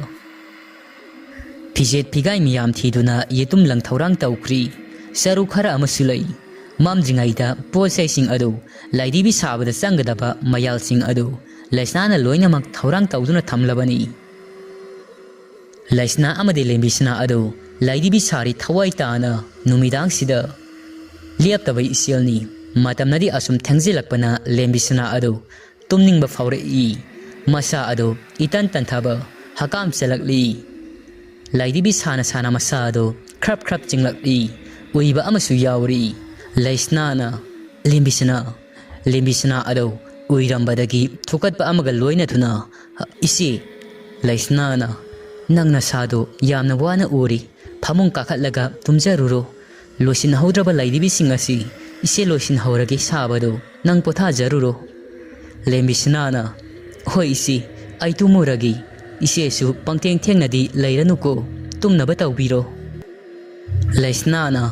ꯐꯤꯖꯦꯠ ꯐꯤꯒꯥꯏ ꯃꯤꯌꯥꯝ ꯊꯤꯗꯨꯅ ꯌꯦꯇꯨꯝ ꯂꯪ ꯊꯧꯔꯥꯡ ꯇꯧꯈ꯭ꯔꯤ꯫ ꯆꯔꯨ ꯈꯔ ꯑꯃꯁꯨ ꯂꯩ꯫ ꯃꯝꯗ꯭ꯔꯤꯉꯩꯗ ꯄꯣꯠ ꯆꯩꯁꯤꯡ ꯑꯗꯨ ꯂꯥꯏꯙꯤꯕꯤ ꯁꯥꯕꯗ ꯆꯪꯒꯗꯕ ꯃꯌꯥꯜꯁꯤꯡ ꯑꯗꯨ ꯂꯩꯁꯅꯥꯅ ꯂꯣꯏꯅꯃꯛ ꯊꯧꯔꯥꯡ ꯇꯧꯗꯨꯅ ꯊꯝꯂꯕꯅꯤ꯫ ꯂꯩꯁꯅꯥ ꯑꯃꯗꯤ ꯂꯦꯝꯕꯤꯁꯅꯥ ꯑꯗꯨ ꯂꯥꯏꯙꯤꯕꯤ ꯁꯥꯔꯤ ꯊꯋꯥꯏ ꯇꯥꯅ ꯅꯨꯃꯤꯗꯥꯡꯁꯤꯗ ꯂꯦꯞꯇꯕ ꯏꯆꯦꯜꯅꯤ꯫ ꯃꯇꯝꯅꯗꯤ ꯑꯁꯨꯝ ꯊꯦꯡꯖꯤꯜꯂꯛꯄꯅ ꯂꯦꯝꯕꯤꯁꯅꯥ ꯑꯗꯨ ꯇꯨꯝꯅꯤꯡꯕ ꯐꯥꯎꯔꯛꯏ꯫ ꯃꯁꯥ ꯑꯗꯨ ꯏꯇꯟ ꯇꯟꯊꯕ ꯍꯀꯥꯝ ꯆꯜꯂꯛꯂꯤ꯫ ꯂꯥꯏꯙꯤꯕꯤ ꯁꯥꯅ ꯁꯥꯅ ꯃꯁꯥ ꯑꯗꯨ ꯈ꯭ꯔꯞ ꯈ꯭ꯔꯞ ꯆꯤꯡꯂꯛꯂꯤ꯫ ꯎꯏꯕ ꯑꯃꯁꯨ ꯌꯥꯎꯔꯤ꯫ ꯂꯩꯁꯅꯥꯅ ꯂꯦꯝꯕꯤꯁꯅꯥ, ꯂꯦꯝꯕꯤꯁꯅꯥ ꯑꯗꯨ ꯎꯏꯔꯝꯕꯗꯒꯤ ꯊꯨꯀꯠꯄ ꯑꯃꯒ ꯂꯣꯏꯅꯗꯨꯅ, "ꯏꯆꯦ!" ꯂꯩꯁꯅꯥꯅ, "ꯅꯪ ꯅꯁꯥꯗꯨ ꯌꯥꯝꯅ ꯋꯥꯅ ꯎꯔꯤ꯫ ꯐꯃꯨꯡ ꯀꯥꯈꯠꯂꯒ ꯇꯨꯝꯖꯔꯨꯔꯣ꯫ ꯂꯣꯏꯁꯤꯟꯍꯧꯗ꯭ꯔꯕ ꯂꯥꯏꯙꯤꯕꯤꯁꯤꯡ ꯑꯁꯤ ꯏꯆꯦ ꯂꯣꯏꯁꯤꯟꯍꯧꯔꯒꯦ ꯁꯥꯕꯗꯨ ꯅꯪ ꯄꯣꯊꯥꯖꯔꯨꯔꯣ꯫" ꯂꯦꯝꯕꯤꯁꯅꯥꯅ, "ꯍꯣꯏ ꯏꯆꯦ, ꯑꯩ ꯇꯨꯝꯃꯨꯔꯒꯦ꯫ ꯏꯆꯦꯁꯨ ꯄꯪꯊꯦꯡ ꯊꯦꯡꯅꯗꯤ ꯂꯩꯔꯅꯨꯀꯣ, ꯇꯨꯝꯅꯕ ꯇꯧꯕꯤꯔꯣ꯫" ꯂꯩꯁꯅꯥꯅ,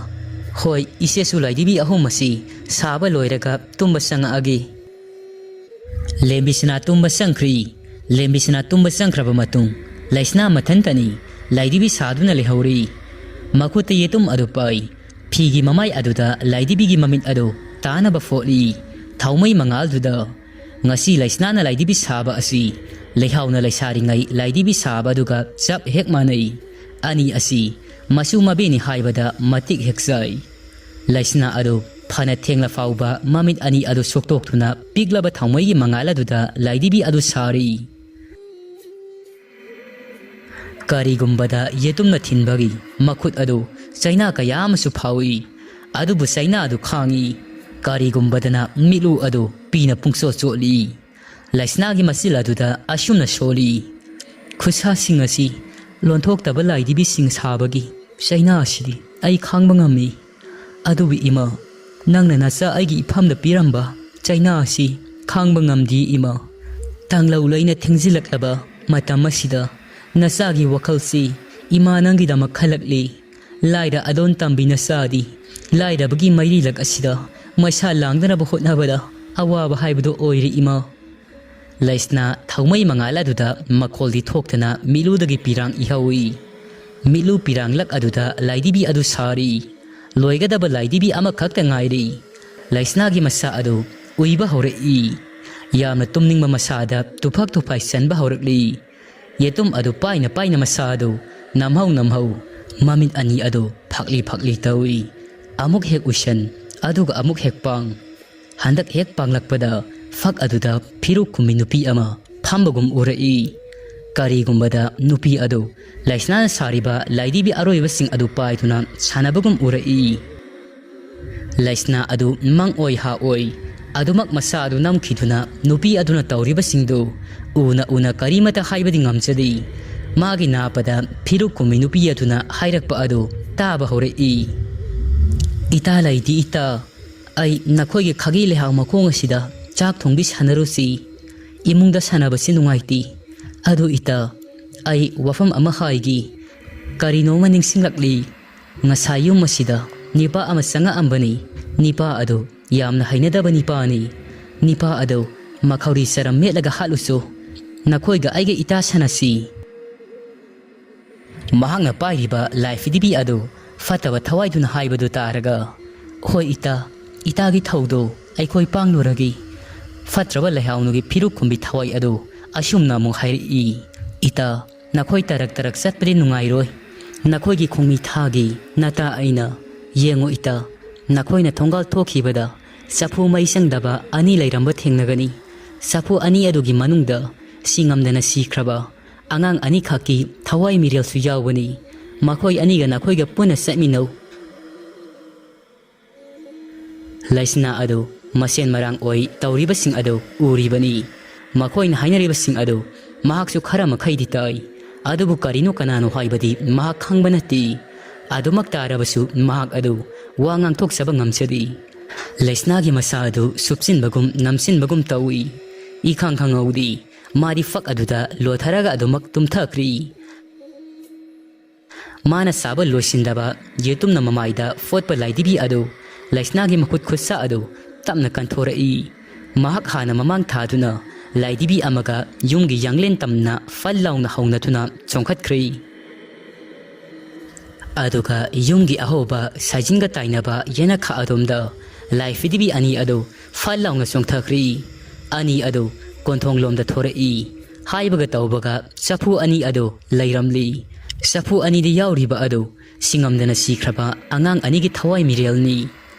"ꯍꯣꯏ, ꯏꯆꯦꯁꯨ ꯂꯥꯏꯙꯤꯕꯤ ꯑꯍꯨꯝ ꯑꯁꯤ ꯁꯥꯕ ꯂꯣꯏꯔꯒ ꯇꯨꯝꯕ ꯆꯪꯉꯛꯑꯒꯦ꯫" ꯂꯦꯝꯕꯤꯁꯅꯥ ꯇꯨꯝꯕ ꯆꯪꯈ꯭ꯔꯤ꯫ ꯂꯦꯝꯕꯤꯁꯅꯥ ꯇꯨꯝꯕ ꯆꯪꯈ꯭ꯔꯕ ꯃꯇꯨꯡ, ꯂꯩꯁꯅꯥ ꯃꯊꯟꯇꯅꯤ ꯂꯥꯏꯙꯤꯕꯤ ꯁꯥꯗꯨꯅ ꯂꯩꯍꯧꯔꯤ꯫ ꯃꯈꯨꯠꯇ ꯌꯦꯇꯨꯝ ꯑꯗꯨ ꯄꯥꯏ꯫ ꯐꯤꯒꯤ ꯃꯃꯥꯏ ꯑꯗꯨꯗ ꯂꯥꯏꯙꯤꯕꯤꯒꯤ ꯃꯃꯤꯠ ꯑꯗꯨ ꯇꯥꯅꯕ ꯐꯣꯠꯂꯤ꯫ ꯊꯥꯎꯃꯩ ꯃꯉꯥꯜꯗꯨꯗ ꯉꯁꯤ ꯂꯩꯁꯅꯥꯅ ꯂꯥꯏꯙꯤꯕꯤ ꯁꯥꯕ ꯑꯁꯤ ꯂꯩꯍꯥꯎꯅ ꯂꯩꯁꯥꯔꯤꯉꯩ ꯂꯥꯏꯙꯤꯕꯤ ꯁꯥꯕ ꯑꯗꯨꯒ ꯆꯞ ꯍꯦꯛ ꯃꯥꯟꯅꯩ꯫ ꯑꯅꯤ ꯑꯁꯤ ꯃꯆꯨ ꯃꯕꯦꯅꯤ ꯍꯥꯏꯕꯗ ꯃꯇꯤꯛ ꯍꯦꯛ ꯆꯥꯏ꯫ ꯂꯩꯁꯅꯥ ꯑꯗꯨ ꯐꯅ ꯊꯦꯡꯂ ꯐꯥꯎꯕ ꯃꯃꯤꯠ ꯑꯅꯤ ꯑꯗꯨ ꯁꯣꯛꯇꯣꯛꯇꯨꯅ ꯄꯤꯛꯂꯕ ꯊꯥꯎꯃꯩꯒꯤ ꯃꯉꯥꯜ ꯑꯗꯨꯗ ꯂꯥꯏꯙꯤꯕꯤ ꯑꯗꯨ ꯁꯥꯔꯤ꯫ ꯀꯔꯤꯒꯨꯝꯕꯗ ꯌꯦꯇꯨꯝꯅ ꯊꯤꯟꯕꯒꯤ ꯃꯈꯨꯠ ꯑꯗꯨ ꯆꯩꯅꯥ ꯀꯌꯥ ꯑꯃꯁꯨ ꯐꯥꯎꯏ꯫ ꯑꯗꯨꯕꯨ ꯆꯩꯅꯥ ꯑꯗꯨ ꯈꯥꯡꯏ꯫ ꯀꯔꯤꯒꯨꯝꯕꯗꯅ ꯃꯤꯠꯂꯨ ꯑꯗꯨ ꯄꯤꯅ ꯄꯨꯡꯆꯣꯠ ꯆꯣꯠꯂꯤ꯫ ꯂꯩꯁꯅꯥꯒꯤ ꯃꯆꯤꯜ ꯑꯗꯨꯗ ꯑꯁꯨꯝꯅ ꯁꯣꯜꯂꯤ, "ꯈꯨꯠꯁꯥꯁꯤꯡ ꯑꯁꯤ ꯂꯣꯟꯊꯣꯛꯇꯕ ꯂꯥꯏꯙꯤꯕꯤꯁꯤꯡ ꯁꯥꯕꯒꯤ ꯆꯩꯅꯥ ꯑꯁꯤꯗꯤ ꯑꯩ ꯈꯥꯡꯕ ꯉꯝꯃꯤ꯫ ꯑꯗꯨꯕꯨ ꯏꯃꯥ, ꯅꯪꯅ ꯅꯆꯥ ꯑꯩꯒꯤ ꯏꯐꯝꯗ ꯄꯤꯔꯝꯕ ꯆꯩꯅꯥ ꯑꯁꯤ ꯈꯥꯡꯕ ꯉꯝꯗꯦ ꯏꯃꯥ꯫ ꯇꯥꯡꯂꯧ ꯂꯩꯅ ꯊꯦꯡꯖꯤꯜꯂꯛꯂꯕ ꯃꯇꯝ ꯑꯁꯤꯗ ꯅꯆꯥꯒꯤ ꯋꯥꯈꯜꯁꯤ ꯏꯃꯥ ꯅꯪꯒꯤꯗꯃꯛ ꯈꯜꯂꯛꯂꯤ꯫ ꯂꯥꯏꯔ ꯑꯗꯣꯟ ꯇꯝꯕꯤ ꯅꯆꯥꯗꯤ ꯂꯥꯏꯔꯕꯒꯤ ꯃꯩꯔꯤꯂꯛ ꯑꯁꯤꯗ ꯃꯩꯁꯥ ꯂꯥꯡꯗꯅꯕ ꯍꯣꯠꯅꯕꯗ ꯑꯋꯥꯕ ꯍꯥꯏꯕꯗꯨ ꯑꯣꯏꯔꯦ ꯏꯃꯥ꯫" ꯂꯩꯁꯅꯥ ꯊꯥꯎꯃꯩ ꯃꯉꯥꯜ ꯑꯗꯨꯗ ꯃꯈꯣꯜꯗꯤ ꯊꯣꯛꯇꯅ ꯃꯤꯠꯂꯨꯗꯒꯤ ꯄꯤꯔꯥꯡ ꯏꯍꯧꯏ꯫ ꯃꯤꯠꯂꯨ ꯄꯤꯔꯥꯡꯂꯛ ꯑꯗꯨꯗ ꯂꯥꯏꯙꯤꯕꯤ ꯑꯗꯨ ꯁꯥꯔꯤ꯫ ꯂꯣꯏꯒꯗꯕ ꯂꯥꯏꯙꯤꯕꯤ ꯑꯃꯈꯛꯇ ꯉꯥꯏꯔꯤ꯫ ꯂꯩꯁꯅꯥꯒꯤ ꯃꯁꯥ ꯑꯗꯨ ꯎꯏꯕ ꯍꯧꯔꯛꯏ꯫ ꯌꯥꯝꯅ ꯇꯨꯝꯅꯤꯡꯕ ꯃꯁꯥꯗ ꯇꯨꯐꯛ ꯇꯨꯐꯥꯏ ꯆꯟꯕ ꯍꯧꯔꯛꯂꯤ꯫ ꯌꯦꯇꯨꯝ ꯑꯗꯨ ꯄꯥꯏꯅ ꯄꯥꯏꯅ ꯃꯁꯥ ꯑꯗꯨ ꯅꯝꯍꯧ ꯅꯝꯍꯧ ꯃꯃꯤꯠ ꯑꯅꯤ ꯑꯗꯨ ꯐꯛꯂꯤ ꯐꯛꯂꯤ ꯇꯧꯏ꯫ ꯑꯃꯨꯛ ꯍꯦꯛ ꯎꯏꯁꯟ, ꯑꯗꯨꯒ ꯑꯃꯨꯛ ꯍꯦꯛ ꯄꯥꯡ꯫ ꯍꯟꯗꯛ ꯍꯦꯛ ꯄꯥꯡꯂꯛꯄꯗ ꯐꯛ ꯑꯗꯨꯗ ꯐꯤꯔꯨꯛ ꯈꯨꯝꯕꯤ ꯅꯨꯄꯤ ꯑꯃ ꯐꯝꯕꯒꯨꯝ ꯎꯔꯛꯏ꯫ ꯀꯔꯤꯒꯨꯝꯕꯗ ꯅꯨꯄꯤ ꯑꯗꯨ ꯂꯩꯁꯅꯥꯅ ꯁꯥꯔꯤꯕ ꯂꯥꯏꯙꯤꯕꯤ ꯑꯔꯣꯏꯕꯁꯤꯡ ꯑꯗꯨ ꯄꯥꯏꯗꯨꯅ ꯁꯥꯟꯅꯕꯒꯨꯝ ꯎꯔꯛꯏ꯫ ꯂꯩꯁꯅꯥ ꯑꯗꯨ ꯃꯪ ꯑꯣꯏ ꯍꯥ ꯑꯣꯏ꯫ ꯑꯗꯨꯃꯛ ꯃꯁꯥ ꯑꯗꯨ ꯅꯝꯈꯤꯗꯨꯅ ꯅꯨꯄꯤ ꯑꯗꯨꯅ ꯇꯧꯔꯤꯕꯁꯤꯡꯗꯨ ꯎꯅ ꯎꯅ ꯀꯔꯤꯃꯇ ꯍꯥꯏꯕꯗꯤ ꯉꯝꯖꯗꯦ꯫ ꯃꯥꯒꯤ ꯅꯥꯄꯗ ꯐꯤꯔꯨꯛ ꯈꯨꯝꯕꯤ ꯅꯨꯄꯤ ꯑꯗꯨꯅ ꯍꯥꯏꯔꯛꯄ ꯑꯗꯨ ꯇꯥꯕ ꯍꯧꯔꯛꯏ꯫ "ꯏꯇꯥ ꯂꯩꯗꯤ ꯏꯇꯥ, ꯑꯩ ꯅꯈꯣꯏꯒꯤ ꯈꯥꯒꯤ ꯂꯩꯍꯥꯎ ꯃꯈꯣꯡ ꯑꯁꯤꯗ ꯆꯥꯛ ꯊꯣꯡꯕꯤ ꯁꯥꯟꯅꯔꯨꯁꯤ꯫ ꯏꯃꯨꯡꯗ ꯁꯥꯟꯅꯕꯁꯤ ꯅꯨꯡꯉꯥꯏꯇꯦ꯫ ꯑꯗꯨ ꯏꯇꯥ, ꯑꯩ ꯋꯥꯐꯝ ꯑꯃ ꯍꯥꯏꯒꯦ꯫ ꯀꯔꯤꯅꯣꯃ ꯅꯤꯡꯁꯤꯡꯂꯛꯂꯤ꯫ ꯉꯁꯥꯏ ꯌꯨꯝ ꯑꯁꯤꯗ ꯅꯤꯄꯥ ꯑꯃ ꯆꯪꯉꯛꯑꯝꯕꯅꯤ꯫ ꯅꯤꯄꯥ ꯑꯗꯨ ꯌꯥꯝꯅ ꯍꯩꯅꯗꯕ ꯅꯤꯄꯥꯅꯤ꯫ ꯅꯤꯄꯥ ꯑꯗꯨ ꯃꯈꯧꯔꯤ ꯆꯔꯝ ꯃꯦꯠꯂꯒ ꯍꯥꯠꯂꯨꯁꯨ꯫ ꯅꯈꯣꯏꯒ ꯑꯩꯒ ꯏꯇꯥ ꯁꯥꯟꯅꯁꯤ꯫" ꯃꯍꯥꯛꯅ ꯄꯥꯏꯔꯤꯕ ꯂꯥꯏꯐꯤꯗꯤꯕꯤ ꯑꯗꯨ ꯐꯠꯇꯕ ꯊꯋꯥꯏꯗꯨꯅ ꯍꯥꯏꯕꯗꯨ ꯇꯥꯔꯒ, "ꯍꯣꯏ ꯏꯇꯥ, ꯏꯇꯥꯒꯤ ꯊꯧꯗꯣ ꯑꯩꯈꯣꯏ ꯄꯥꯡꯂꯨꯔꯒꯦ꯫" ꯐꯠꯇ꯭ꯔꯕ ꯂꯩꯍꯥꯎꯅꯨꯒꯤ ꯐꯤꯔꯨꯛ ꯈꯨꯝꯕꯤ ꯊꯋꯥꯏ ꯑꯗꯨ ꯑꯁꯨꯝꯅ ꯑꯃꯨꯛ ꯍꯥꯏꯔꯛꯏ, "ꯏꯇꯥ, ꯅꯈꯣꯏ ꯇꯔꯛ ꯇꯔꯛ ꯆꯠꯄꯗꯤ ꯅꯨꯡꯉꯥꯏꯔꯣꯏ꯫ ꯅꯈꯣꯏꯒꯤ ꯈꯣꯡꯃꯤ ꯊꯥꯒꯤ ꯅꯇꯥ ꯑꯩꯅ꯫ ꯌꯦꯡꯉꯨ ꯏꯇꯥ, ꯅꯈꯣꯏꯅ ꯊꯣꯡꯒꯥꯜ ꯊꯣꯛꯈꯤꯕꯗ ꯆꯐꯨ ꯃꯩ ꯆꯪꯗꯕ ꯑꯅꯤ ꯂꯩꯔꯝꯕ ꯊꯦꯡꯅꯒꯅꯤ꯫ ꯆꯐꯨ ꯑꯅꯤ ꯑꯗꯨꯒꯤ ꯃꯅꯨꯡꯗ ꯁꯤ ꯉꯝꯗꯅ ꯁꯤꯈ꯭ꯔꯕ ꯑꯉꯥꯡ ꯑꯅꯤꯈꯛꯀꯤ ꯊꯋꯥꯏ ꯃꯤꯔꯦꯜꯁꯨ ꯌꯥꯎꯕꯅꯤ꯫ ꯃꯈꯣꯏ ꯑꯅꯤꯒ ꯅꯈꯣꯏꯒ ꯄꯨꯟꯅ ꯆꯠꯃꯤꯟꯅꯧ꯫" ꯂꯩꯁꯅꯥ ꯑꯗꯨ ꯃꯁꯦꯟ ꯃꯔꯥꯡ ꯑꯣꯏ ꯇꯧꯔꯤꯕꯁꯤꯡ ꯑꯗꯨ ꯎꯔꯤꯕꯅꯤ꯫ ꯃꯈꯣꯏꯅ ꯍꯥꯏꯅꯔꯤꯕꯁꯤꯡ ꯑꯗꯨ ꯃꯍꯥꯛꯁꯨ ꯈꯔ ꯃꯈꯩꯗꯤ ꯇꯥꯏ, ꯑꯗꯨꯕꯨ ꯀꯔꯤꯅꯣ ꯀꯅꯥꯅꯣ ꯍꯥꯏꯕꯗꯤ ꯃꯍꯥꯛ ꯈꯪꯕ ꯅꯠꯇꯦ꯫ ꯑꯗꯨꯃꯛ ꯇꯥꯔꯕꯁꯨ ꯃꯍꯥꯛ ꯑꯗꯨ ꯋꯥ ꯉꯥꯡꯊꯣꯛꯆꯕ ꯉꯝꯖꯗꯦ꯫ ꯂꯩꯁꯅꯥꯒꯤ ꯃꯁꯥ ꯑꯗꯨ ꯁꯨꯞꯆꯤꯟꯕꯒꯨꯝ ꯅꯝꯁꯤꯟꯕꯒꯨꯝ ꯇꯧꯏ꯫ ꯏꯈꯪ ꯈꯪꯍꯧꯗꯦ꯫ ꯃꯥꯗꯤ ꯐꯛ ꯑꯗꯨꯗ ꯂꯣꯊꯔꯒ ꯑꯗꯨꯃꯛ ꯇꯨꯝꯊꯈ꯭ꯔꯤ꯫ ꯃꯥꯅ ꯁꯥꯕ ꯂꯣꯏꯁꯤꯟꯗꯕ ꯌꯦꯇꯨꯝꯅ ꯃꯃꯥꯏꯗ ꯐꯣꯠꯄ ꯂꯥꯏꯙꯤꯕꯤ ꯑꯗꯨ ꯂꯩꯁꯅꯥꯒꯤ ꯃꯈꯨꯠ ꯈꯨꯠꯁꯥ ꯑꯗꯨ ꯇꯞꯅ ꯀꯟꯊꯣꯔꯛꯏ꯫ ꯃꯍꯥꯛ ꯍꯥꯟꯅ ꯃꯃꯥꯡ ꯊꯥꯗꯨꯅ ꯂꯥꯏꯙꯤꯕꯤ ꯑꯃꯒ ꯌꯨꯝꯒꯤ ꯌꯥꯡꯂꯦꯟ ꯇꯝꯅ ꯐꯜ ꯂꯥꯎꯅ ꯍꯧꯅꯗꯨꯅ ꯆꯣꯡꯈꯠꯈ꯭ꯔꯦ꯫ ꯑꯗꯨꯒ ꯌꯨꯝꯒꯤ ꯑꯍꯧꯕ ꯁꯥꯏꯖꯤꯟꯒ ꯇꯥꯏꯅꯕ ꯌꯦꯅꯈꯥ ꯑꯗꯣꯝꯗ ꯂꯥꯏ ꯐꯤꯗꯤꯕꯤ ꯑꯅꯤ ꯑꯗꯨ ꯐꯠ ꯂꯥꯎꯅ ꯆꯣꯡꯊꯈ꯭ꯔꯤ꯫ ꯑꯅꯤ ꯑꯗꯨ ꯀꯣꯟꯊꯣꯡꯂꯣꯝꯗ ꯊꯣꯔꯛꯏ꯫ ꯍꯥꯏꯕꯒ ꯇꯧꯕꯒ ꯆꯐꯨ ꯑꯅꯤ ꯑꯗꯨ ꯂꯩꯔꯝꯂꯤ꯫ ꯆꯐꯨ ꯑꯅꯤꯗ ꯌꯥꯎꯔꯤꯕ ꯑꯗꯨ ꯁꯤꯡꯉꯝꯗꯅ ꯁꯤꯈ꯭ꯔꯕ ꯑꯉꯥꯡ ꯑꯅꯤꯒꯤ ꯊꯋꯥꯏ ꯃꯤꯔꯦꯜꯅꯤ꯫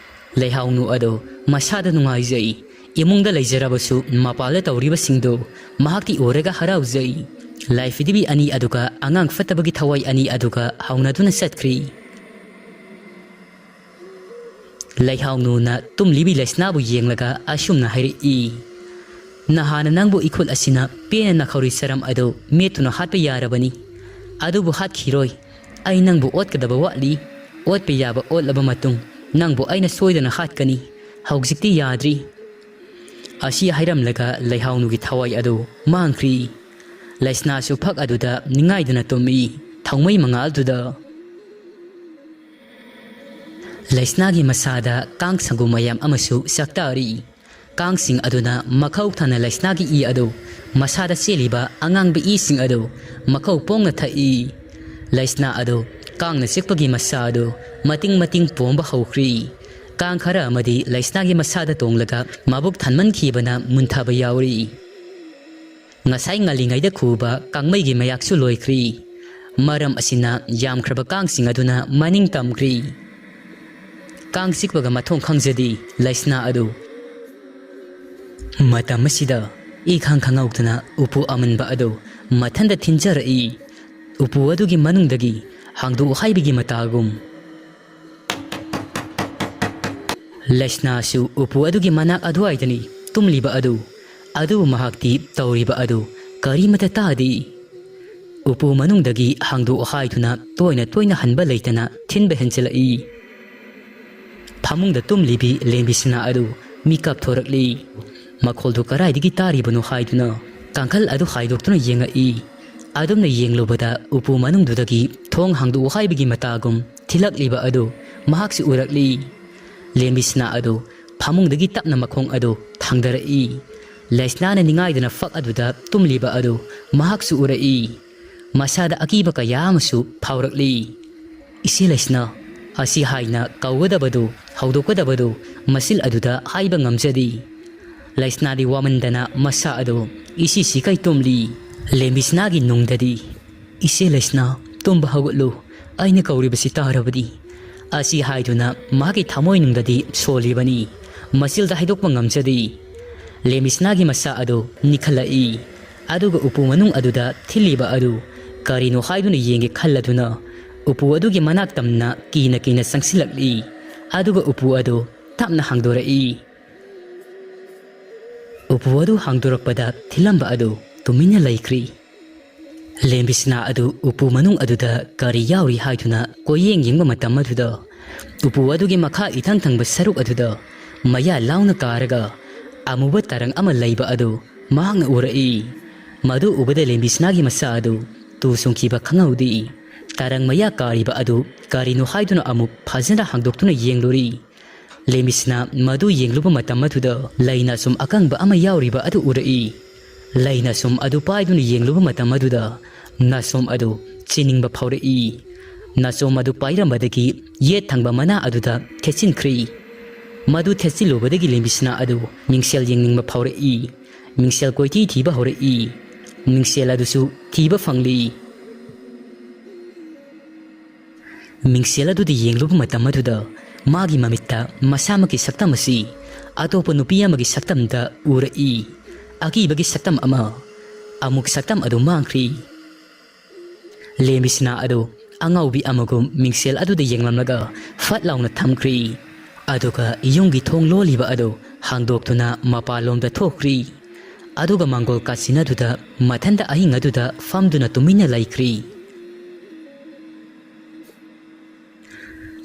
ꯂꯩꯍꯥꯎꯅꯨ ꯑꯗꯨ ꯃꯁꯥꯗ ꯅꯨꯡꯉꯥꯏꯖꯩ꯫ ꯏꯃꯨꯡꯗ ꯂꯩꯖꯔꯕꯁꯨ ꯃꯄꯥꯜꯗ ꯇꯧꯔꯤꯕꯁꯤꯡꯗꯨ ꯃꯍꯥꯛꯇꯤ ꯎꯔꯒ ꯍꯔꯥꯎꯖꯩ꯫ ꯂꯥꯏ ꯐꯤꯗꯤꯕꯤ ꯑꯅꯤ ꯑꯗꯨꯒ ꯑꯉꯥꯡ ꯐꯠꯇꯕꯒꯤ ꯊꯋꯥꯏ ꯑꯅꯤ ꯑꯗꯨꯒ ꯍꯧꯅꯗꯨꯅ ꯆꯠꯈ꯭ꯔꯤ꯫ ꯂꯩꯍꯥꯎꯅꯨꯅ ꯇꯨꯝꯂꯤꯕꯤ ꯂꯩꯁꯅꯥꯕꯨ ꯌꯦꯡꯂꯒ ꯑꯁꯨꯝꯅ ꯍꯥꯏꯔꯛꯏ, "ꯅꯍꯥꯟꯅ ꯅꯪꯕꯨ ꯏꯈꯨꯠ ꯑꯁꯤꯅ ꯄꯦꯟꯅ ꯅꯥꯈꯧꯔꯤ ꯆꯔꯝ ꯑꯗꯨ ꯃꯦꯠꯇꯨꯅ ꯍꯥꯠꯄ ꯌꯥꯔꯕꯅꯤ꯫ ꯑꯗꯨꯕꯨ ꯍꯥꯠꯈꯤꯔꯣꯏ꯫ ꯑꯩ ꯅꯪꯕꯨ ꯑꯣꯠꯀꯗꯕ ꯋꯥꯠꯂꯤ꯫ ꯑꯣꯠꯄ ꯌꯥꯕ ꯑꯣꯠꯂꯕ ꯃꯇꯨꯡ ꯅꯪꯕꯨ ꯑꯩꯅ ꯁꯣꯏꯗꯅ ꯍꯥꯠꯀꯅꯤ꯫ ꯍꯧꯖꯤꯛꯇꯤ ꯌꯥꯗ꯭ꯔꯤ"꯫ ꯑꯁꯤ ꯍꯥꯏꯔꯝꯂꯒ ꯂꯩꯍꯥꯎꯅꯨꯒꯤ ꯊꯋꯥꯏ ꯑꯗꯨ ꯃꯥꯡꯈ꯭ꯔꯤ꯫ ꯂꯩꯁꯅꯥꯁꯨ ꯐꯛ ꯑꯗꯨꯗ ꯅꯤꯡꯉꯥꯏꯗꯅ ꯇꯨꯝꯃꯤ, ꯊꯥꯎꯃꯩ ꯃꯉꯥꯜꯗꯨꯗ꯫ ꯂꯩꯁꯅꯥꯒꯤ ꯃꯁꯥꯗ ꯀꯥꯡ ꯁꯪꯒꯨ ꯃꯌꯥꯝ ꯑꯃꯁꯨ ꯆꯥꯛꯇꯥꯔꯤ꯫ ꯀꯥꯡꯁꯤꯡ ꯑꯗꯨꯅ ꯃꯈꯧ ꯊꯥꯅ ꯂꯩꯁꯅꯥꯒꯤ ꯏ ꯑꯗꯨ ꯃꯁꯥꯗ ꯆꯦꯜꯂꯤꯕ ꯑꯉꯥꯡꯕ ꯏꯁꯤꯡ ꯑꯗꯨ ꯃꯈꯧ ꯄꯣꯡꯅ ꯊꯛꯏ꯫ ꯂꯩꯁꯅꯥ ꯑꯗꯨ ꯀꯥꯡꯅ ꯆꯤꯛꯄꯒꯤ ꯃꯁꯥ ꯑꯗꯨ ꯃꯇꯤꯡ ꯃꯇꯤꯡ ꯄꯣꯝꯕ ꯍꯧꯈ꯭ꯔꯤ꯫ ꯀꯥꯡ ꯈꯔ ꯑꯃꯗꯤ ꯂꯩꯁꯅꯥꯒꯤ ꯃꯁꯥꯗ ꯇꯣꯡꯂꯒ ꯃꯕꯨꯛ ꯊꯟꯃꯟꯈꯤꯕꯅ ꯃꯨꯟꯊꯕ ꯌꯥꯎꯔꯤ꯫ ꯉꯁꯥꯏ ꯉꯜꯂꯤꯉꯩꯗ ꯈꯨꯕ ꯀꯥꯡꯃꯩꯒꯤ ꯃꯌꯥꯛꯁꯨ ꯂꯣꯏꯈ꯭ꯔꯤ꯫ ꯃꯔꯝ ꯑꯁꯤꯅ ꯌꯥꯝꯈ꯭ꯔꯕ ꯀꯥꯡꯁꯤꯡ ꯑꯗꯨꯅ ꯃꯅꯤꯡ ꯇꯝꯈ꯭ꯔꯤ꯫ ꯀꯥꯡ ꯆꯤꯛꯄꯒ ꯃꯊꯣꯡ ꯈꯪꯖꯗꯦ ꯂꯩꯁꯅꯥ ꯑꯗꯨ꯫ ꯃꯇꯝ ꯑꯁꯤꯗ ꯏꯈꯪ ꯈꯪꯍꯧꯗꯅ ꯎꯄꯨ ꯑꯃꯟꯕ ꯑꯗꯨ ꯃꯊꯟꯇ ꯊꯤꯟꯖꯔꯛꯏ꯫ ꯎꯄꯨ ꯑꯗꯨꯒꯤ ꯃꯅꯨꯡꯗꯒꯤ ꯍꯥꯡꯗꯣꯛꯎ ꯍꯥꯏꯕꯒꯤ ꯃꯇꯥꯒꯨꯝ꯫ ꯂꯩꯁꯅꯥꯁꯨ ꯎꯄꯨ ꯑꯗꯨꯒꯤ ꯃꯅꯥꯛ ꯑꯗꯨꯋꯥꯏꯗꯅꯤ ꯇꯨꯝꯂꯤꯕ ꯑꯗꯨ꯫ ꯑꯗꯨꯕꯨ ꯃꯍꯥꯛꯇꯤ ꯇꯧꯔꯤꯕ ꯑꯗꯨ ꯀꯔꯤꯃꯇ ꯇꯥꯗꯦ꯫ ꯎꯄꯨ ꯃꯅꯨꯡꯗꯒꯤ ꯍꯥꯡꯗꯣꯛꯎ ꯍꯥꯏꯗꯨꯅ ꯇꯣꯏꯅ ꯇꯣꯏꯅ ꯍꯟꯕ ꯂꯩꯇꯅ ꯊꯤꯟꯕ ꯍꯦꯟꯖꯤꯜꯂꯛꯏ꯫ ꯐꯃꯨꯡꯗ ꯇꯨꯝꯂꯤꯕꯤ ꯂꯦꯝꯕꯤꯁꯅꯥ ꯑꯗꯨ ꯃꯤꯀꯞ ꯊꯣꯔꯛꯂꯤ꯫ ꯃꯈꯣꯜꯗꯨ ꯀꯗꯥꯏꯗꯒꯤ ꯇꯥꯔꯤꯕꯅꯣ ꯍꯥꯏꯗꯨꯅ ꯀꯥꯡꯈꯜ ꯑꯗꯨ ꯍꯥꯏꯗꯣꯛꯇꯨꯅ ꯌꯦꯡꯉꯛꯏ꯫ ꯑꯗꯨꯝꯅ ꯌꯦꯡꯂꯨꯕꯗ ꯎꯄꯨ ꯃꯅꯨꯡꯗꯨꯗꯒꯤ ꯊꯣꯡ ꯍꯥꯡꯗꯣꯛꯎ ꯍꯥꯏꯕꯒꯤ ꯃꯇꯥꯒꯨꯝ ꯊꯤꯜꯂꯛꯂꯤꯕ ꯑꯗꯨ ꯃꯍꯥꯛꯁꯨ ꯎꯔꯛꯂꯤ꯫ ꯂꯦꯝꯕꯤꯁꯅꯥ ꯑꯗꯨ ꯐꯃꯨꯡꯗꯒꯤ ꯇꯞꯅ ꯃꯈꯣꯡ ꯑꯗꯨ ꯊꯥꯡꯗꯔꯛꯏ꯫ ꯂꯩꯁꯅꯥꯅ ꯅꯤꯡꯉꯥꯏꯗꯅ ꯐꯛ ꯑꯗꯨꯗ ꯇꯨꯝꯂꯤꯕ ꯑꯗꯨ ꯃꯍꯥꯛꯁꯨ ꯎꯔꯛꯏ꯫ ꯃꯁꯥꯗ ꯑꯀꯤꯕ ꯀꯌꯥ ꯑꯃꯁꯨ ꯐꯥꯎꯔꯛꯂꯤ꯫ "ꯏꯆꯦ ꯂꯩꯁꯅꯥ, ꯑꯁꯤ ꯍꯥꯏꯅ ꯀꯧꯒꯗꯕꯗꯨ, ꯍꯧꯗꯣꯛꯀꯗꯕꯗꯨ ꯃꯁꯤꯜ ꯑꯗꯨꯗ ꯍꯥꯏꯕ ꯉꯝꯖꯗꯦ꯫ ꯂꯩꯁꯅꯥꯗꯤ ꯋꯥꯃꯟꯗꯅ ꯃꯁꯥ ꯑꯗꯨ ꯏꯁꯤ ꯁꯤꯀꯩ ꯇꯨꯝꯂꯤ"꯫ ꯂꯦꯝꯕꯤꯁꯅꯥꯒꯤ ꯅꯨꯡꯗꯗꯤ, "ꯏꯆꯦ ꯂꯩꯁꯅꯥ, ꯇꯨꯝꯕ ꯍꯧꯒꯠꯂꯨ, ꯑꯩꯅ ꯀꯧꯔꯤꯕꯁꯤ ꯇꯥꯔꯕꯗꯤ?" ꯑꯁꯤ ꯍꯥꯏꯗꯨꯅ ꯃꯍꯥꯛꯀꯤ ꯊꯃꯣꯏꯅꯨꯡꯗꯗꯤ ꯁꯣꯜꯂꯤꯕꯅꯤ꯫ ꯃꯁꯤꯜꯗ ꯍꯥꯏꯗꯣꯛꯄ ꯉꯝꯖꯗꯦ꯫ ꯂꯦꯝꯕꯤꯁꯅꯥꯒꯤ ꯃꯁꯥ ꯑꯗꯨ ꯅꯤꯛꯈꯠꯂꯛꯏ꯫ ꯑꯗꯨꯒ ꯎꯄꯨ ꯃꯅꯨꯡ ꯑꯗꯨꯗ ꯊꯤꯜꯂꯤꯕ ꯑꯗꯨ ꯀꯔꯤꯅꯣ ꯍꯥꯏꯗꯨꯅ ꯌꯦꯡꯒꯦ ꯈꯜꯂꯗꯨꯅ ꯎꯄꯨ ꯑꯗꯨꯒꯤ ꯃꯅꯥꯛ ꯇꯝꯅ ꯀꯤꯅ ꯀꯤꯅ ꯆꯪꯁꯤꯜꯂꯛꯂꯤ꯫ ꯑꯗꯨꯒ ꯎꯄꯨ ꯑꯗꯨ ꯇꯞꯅ ꯍꯥꯡꯗꯣꯔꯛꯏ꯫ ꯎꯄꯨ ꯑꯗꯨ ꯍꯥꯡꯗꯣꯔꯛꯄꯗ ꯊꯤꯜꯂꯝꯕ ꯑꯗꯨ ꯇꯨꯃꯤꯟꯅ ꯂꯩꯈ꯭ꯔꯤ꯫ ꯂꯦꯝꯕꯤꯁꯅꯥ ꯑꯗꯨ ꯎꯄꯨ ꯃꯅꯨꯡ ꯑꯗꯨꯗ ꯀꯔꯤ ꯌꯥꯎꯔꯤ ꯍꯥꯏꯗꯨꯅ ꯀꯣꯏꯌꯦꯡ ꯌꯦꯡꯕ ꯃꯇꯝ ꯑꯗꯨꯗ, ꯎꯄꯨ ꯑꯗꯨꯒꯤ ꯃꯈꯥ ꯏꯊꯪ ꯊꯪꯕ ꯁꯔꯨꯛ ꯑꯗꯨꯗ ꯃꯌꯥ ꯂꯥꯎꯅ ꯀꯥꯔꯒ ꯑꯃꯨꯕ ꯇꯔꯪ ꯑꯃ ꯂꯩꯕ ꯑꯗꯨ ꯃꯍꯥꯛꯅ ꯎꯔꯛꯏ꯫ ꯃꯗꯨ ꯎꯕꯗ ꯂꯦꯝꯕꯤꯁꯅꯥꯒꯤ ꯃꯁꯥ ꯑꯗꯨ ꯇꯨ ꯆꯨꯡꯈꯤꯕ ꯈꯪꯍꯧꯗꯦ꯫ ꯇꯔꯪ ꯃꯌꯥ ꯀꯥꯔꯤꯕ ꯑꯗꯨ ꯀꯔꯤꯅꯣ ꯍꯥꯏꯗꯨꯅ ꯑꯃꯨꯛ ꯐꯖꯅ ꯍꯥꯡꯗꯣꯛꯇꯨꯅ ꯌꯦꯡꯂꯨꯔꯤ꯫ ꯂꯦꯝꯕꯤꯁꯅꯥ ꯃꯗꯨ ꯌꯦꯡꯂꯨꯕ ꯃꯇꯝ ꯑꯗꯨꯗ ꯂꯩꯅ ꯁꯨꯝ ꯑꯀꯪꯕ ꯑꯃ ꯌꯥꯎꯔꯤꯕ ꯑꯗꯨ ꯎꯔꯛꯏ꯫ ꯂꯩꯅ ꯁꯨꯝ ꯑꯗꯨ ꯄꯥꯏꯗꯨꯅ ꯌꯦꯡꯂꯨꯕ ꯃꯇꯝ ꯑꯗꯨꯗ ꯅꯥꯁꯣꯝ ꯑꯗꯨ ꯆꯤꯅꯤꯡꯕ ꯐꯥꯎꯔꯛꯏ꯫ ꯅꯥꯁꯣꯝ ꯑꯗꯨ ꯄꯥꯏꯔꯝꯕꯗꯒꯤ ꯌꯦꯠ ꯊꯪꯕ ꯃꯅꯥ ꯑꯗꯨꯗ ꯊꯦꯠꯆꯤꯟꯈ꯭ꯔꯤ꯫ ꯃꯗꯨ ꯊꯦꯠꯆꯤꯜꯂꯨꯕꯗꯒꯤ ꯂꯦꯝꯕꯤꯁꯅꯥ ꯑꯗꯨ ꯃꯤꯡꯁꯦꯜ ꯌꯦꯡꯅꯤꯡꯕ ꯐꯥꯎꯔꯛꯏ꯫ ꯃꯤꯡꯁꯦꯜ ꯀꯣꯏꯊꯤ ꯊꯤꯕ ꯍꯧꯔꯛꯏ꯫ ꯃꯤꯡꯁꯦꯜ ꯑꯗꯨꯁꯨ ꯊꯤꯕ ꯐꯪꯂꯤ꯫ ꯃꯤꯡꯁꯦꯜ ꯑꯗꯨꯗ ꯌꯦꯡꯂꯨꯕ ꯃꯇꯝ ꯑꯗꯨꯗ ꯃꯥꯒꯤ ꯃꯃꯤꯠꯇ ꯃꯁꯥꯃꯛꯀꯤ ꯁꯛꯇꯝ ꯑꯁꯤ ꯑꯇꯣꯞꯄ ꯅꯨꯄꯤ ꯑꯃꯒꯤ ꯁꯛꯇꯝꯗ ꯎꯔꯛꯏ꯫ ꯑꯀꯤꯕꯒꯤ ꯁꯛꯇꯝ ꯑꯃ꯫ ꯑꯃꯨꯛ ꯁꯛꯇꯝ ꯑꯗꯨ ꯃꯥꯡꯈ꯭ꯔꯤ꯫ ꯂꯦꯝꯕꯤꯁꯅꯥ ꯑꯗꯨ ꯑꯉꯥꯎꯕꯤ ꯑꯃꯒꯨꯝ ꯃꯤꯡꯁꯦꯜ ꯑꯗꯨꯗ ꯌꯦꯡꯂꯝꯂꯒ ꯐꯠ ꯂꯥꯎꯅ ꯊꯝꯈ꯭ꯔꯤ꯫ ꯑꯗꯨꯒ ꯌꯨꯝꯒꯤ ꯊꯣꯡ ꯂꯣꯜꯂꯤꯕ ꯑꯗꯨ ꯍꯥꯡꯗꯣꯛꯇꯨꯅ ꯃꯄꯥꯟꯂꯣꯝꯗ ꯊꯣꯛꯈ꯭ꯔꯤ꯫ ꯑꯗꯨꯒ ꯃꯥꯡꯒꯣꯜ ꯀꯥꯆꯤꯟ ꯑꯗꯨꯗ ꯃꯊꯟꯇ ꯑꯍꯤꯡ ꯑꯗꯨꯗ ꯐꯝꯗꯨꯅ ꯇꯨꯃꯤꯟꯅ ꯂꯩꯈ꯭ꯔꯤ꯫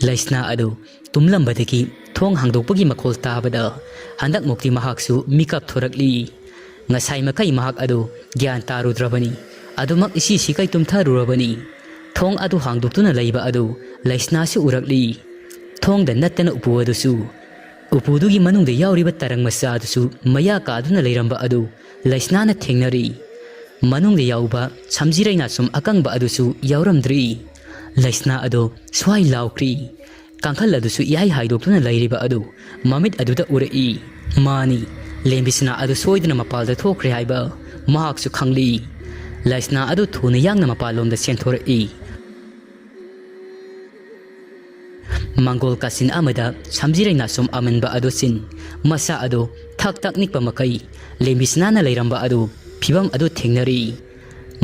ꯂꯩꯁꯅꯥ ꯑꯗꯨ ꯇꯨꯝꯂꯝꯕꯗꯒꯤ ꯊꯣꯡ ꯍꯥꯡꯗꯣꯛꯄꯒꯤ ꯃꯈꯣꯜ ꯇꯥꯕꯗ ꯍꯟꯗꯛꯃꯨꯛꯇꯤ ꯃꯍꯥꯛꯁꯨ ꯃꯤꯀꯞ ꯊꯣꯔꯛꯂꯤ꯫ ꯉꯁꯥꯏ ꯃꯈꯩ ꯃꯍꯥꯛ ꯑꯗꯨ ꯒ꯭ꯌꯥꯟ ꯇꯥꯔꯨꯗ꯭ꯔꯕꯅꯤ꯫ ꯑꯗꯨꯃꯛ ꯏꯁꯤ ꯁꯤꯀꯩ ꯇꯨꯝꯊꯔꯨꯔꯕꯅꯤ꯫ ꯊꯣꯡ ꯑꯗꯨ ꯍꯥꯡꯗꯣꯛꯇꯨꯅ ꯂꯩꯕ ꯑꯗꯨ ꯂꯩꯁꯅꯥꯁꯨ ꯎꯔꯛꯂꯤ꯫ ꯊꯣꯡꯗ ꯅꯠꯇꯅ ꯎꯄꯨ ꯑꯗꯨꯁꯨ꯫ ꯎꯄꯨꯗꯨꯒꯤ ꯃꯅꯨꯡꯗ ꯌꯥꯎꯔꯤꯕ ꯇꯔꯪ ꯃꯆꯥ ꯑꯗꯨꯁꯨ ꯃꯌꯥ ꯀꯥꯗꯨꯅ ꯂꯩꯔꯝꯕ ꯑꯗꯨ ꯂꯩꯁꯅꯥꯅ ꯊꯦꯡꯅꯔꯤ꯫ ꯃꯅꯨꯡꯗ ꯌꯥꯎꯕ ꯁꯝꯖꯤꯔꯩ ꯅꯥꯁꯨꯝ ꯑꯀꯪꯕ ꯑꯗꯨꯁꯨ ꯌꯥꯎꯔꯝꯗ꯭ꯔꯤ꯫ ꯂꯩꯁꯅꯥ ꯑꯗꯨ ꯁ꯭ꯋꯥꯏ ꯂꯥꯎꯈ꯭ꯔꯤ꯫ ꯀꯥꯡꯈꯜ ꯑꯗꯨꯁꯨ ꯏꯍꯥꯏ ꯍꯥꯏꯗꯣꯛꯇꯨꯅ ꯂꯩꯔꯤꯕ ꯑꯗꯨ ꯃꯃꯤꯠ ꯑꯗꯨꯗ ꯎꯔꯛꯏ꯫ ꯃꯥꯅꯤ, ꯂꯦꯝꯕꯤꯁꯅꯥ ꯑꯗꯨ ꯁꯣꯏꯗꯅ ꯃꯄꯥꯜꯗ ꯊꯣꯛꯈ꯭ꯔꯦ ꯍꯥꯏꯕ ꯃꯍꯥꯛꯁꯨ ꯈꯪꯂꯤ꯫ ꯂꯩꯁꯅꯥ ꯑꯗꯨ ꯊꯨꯅ ꯌꯥꯡꯅ ꯃꯄꯥꯜꯂꯣꯝꯗ ꯆꯦꯟꯊꯣꯔꯛꯏ꯫ ꯃꯪꯒꯣꯜ ꯀꯥꯆꯤꯟ ꯑꯃꯗ ꯁꯝꯖꯤꯔꯩ ꯅꯥꯆꯣꯝ ꯑꯃꯟꯕ ꯑꯗꯨ ꯆꯤꯟ, ꯃꯁꯥ ꯑꯗꯨ ꯊꯛ ꯊꯛ ꯅꯤꯛꯄ ꯃꯈꯩ ꯂꯦꯝꯕꯤꯁꯅꯥꯅ ꯂꯩꯔꯝꯕ ꯑꯗꯨ ꯐꯤꯕꯝ ꯑꯗꯨ ꯊꯦꯡꯅꯔꯤ꯫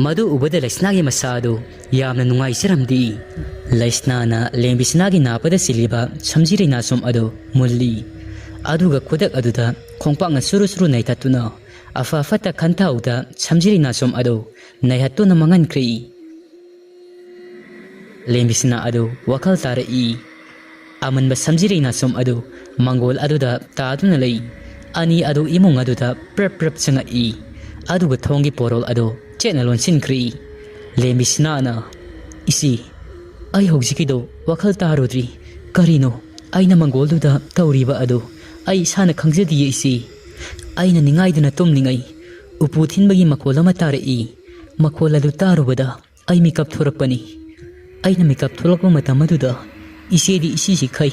ꯃꯗꯨ ꯎꯕꯗ ꯂꯩꯁꯅꯥꯒꯤ ꯃꯁꯥ ꯑꯗꯨ ꯌꯥꯝꯅ ꯅꯨꯡꯉꯥꯏꯖꯔꯝꯗꯦ꯫ ꯂꯩꯁꯅꯥꯅ ꯂꯦꯝꯕꯤꯁꯅꯥꯒꯤ ꯅꯥꯄꯗ ꯆꯤꯜꯂꯤꯕ ꯁꯝꯖꯤꯔꯩ ꯅꯥꯆꯣꯝ ꯑꯗꯨ ꯃꯨꯜꯂꯤ꯫ ꯑꯗꯨꯒ ꯈꯨꯗꯛ ꯑꯗꯨꯗ ꯈꯣꯡꯄꯥꯛꯅ ꯁꯨꯔꯨ ꯁꯨꯔꯨ ꯅꯩꯊꯠꯇꯨꯅ ꯑꯐ ꯐꯠꯇ ꯈꯟꯊꯍꯧꯗ ꯁꯝꯖꯤꯔꯩ ꯅꯥꯆꯣꯝ ꯑꯗꯨ ꯅꯩꯍꯠꯇꯨꯅ ꯃꯥꯡꯍꯟꯈ꯭ꯔꯦ꯫ ꯂꯦꯝꯕꯤꯁꯅꯥ ꯑꯗꯨ ꯋꯥꯈꯜ ꯇꯥꯔꯛꯏ꯫ ꯑꯃꯟꯕ ꯁꯝꯖꯤꯔꯩ ꯅꯥꯆꯣꯝ ꯑꯗꯨ ꯃꯪꯒꯣꯜ ꯑꯗꯨꯗ ꯇꯥꯗꯨꯅ ꯂꯩ꯫ ꯑꯅꯤ ꯑꯗꯨ ꯏꯃꯨꯡ ꯑꯗꯨꯗ ꯄ꯭ꯔꯞ ꯄ꯭ꯔꯞ ꯆꯪꯉꯛꯏ꯫ ꯑꯗꯨꯒ ꯊꯣꯡꯒꯤ ꯄꯣꯔꯣꯜ ꯑꯗꯨ ꯆꯦꯠꯅ ꯂꯣꯟꯁꯤꯟꯈ꯭ꯔꯤ꯫ ꯂꯦꯝꯕꯤꯁꯅꯥꯅ, "ꯏꯆꯦ, ꯑꯩ ꯍꯧꯖꯤꯛꯀꯤꯗꯣ ꯋꯥꯈꯜ ꯇꯥꯔꯨꯗ꯭ꯔꯤ꯫ ꯀꯔꯤꯅꯣ ꯑꯩꯅ ꯃꯪꯒꯣꯜꯗꯨꯗ ꯇꯧꯔꯤꯕ ꯑꯗꯨ? ꯑꯩ ꯏꯁꯥꯅ ꯈꯪꯖꯗꯤꯌꯦ, ꯏꯆꯦ꯫ ꯑꯩꯅ ꯅꯤꯡꯉꯥꯏꯗꯅ ꯇꯨꯝꯂꯤꯉꯩ ꯎꯄꯨ ꯊꯤꯟꯕꯒꯤ ꯃꯈꯣꯜ ꯑꯃ ꯇꯥꯔꯛꯏ꯫ ꯃꯈꯣꯜ ꯑꯗꯨ ꯇꯥꯔꯨꯕꯗ ꯑꯩ ꯃꯤꯀꯞ ꯊꯣꯔꯛꯄꯅꯤ꯫ ꯑꯩꯅ ꯃꯤꯀꯞ ꯊꯣꯛꯂꯛꯄ ꯃꯇꯝ ꯑꯗꯨꯗ ꯏꯆꯦꯗꯤ ꯏꯁꯤꯁꯤ ꯈꯩ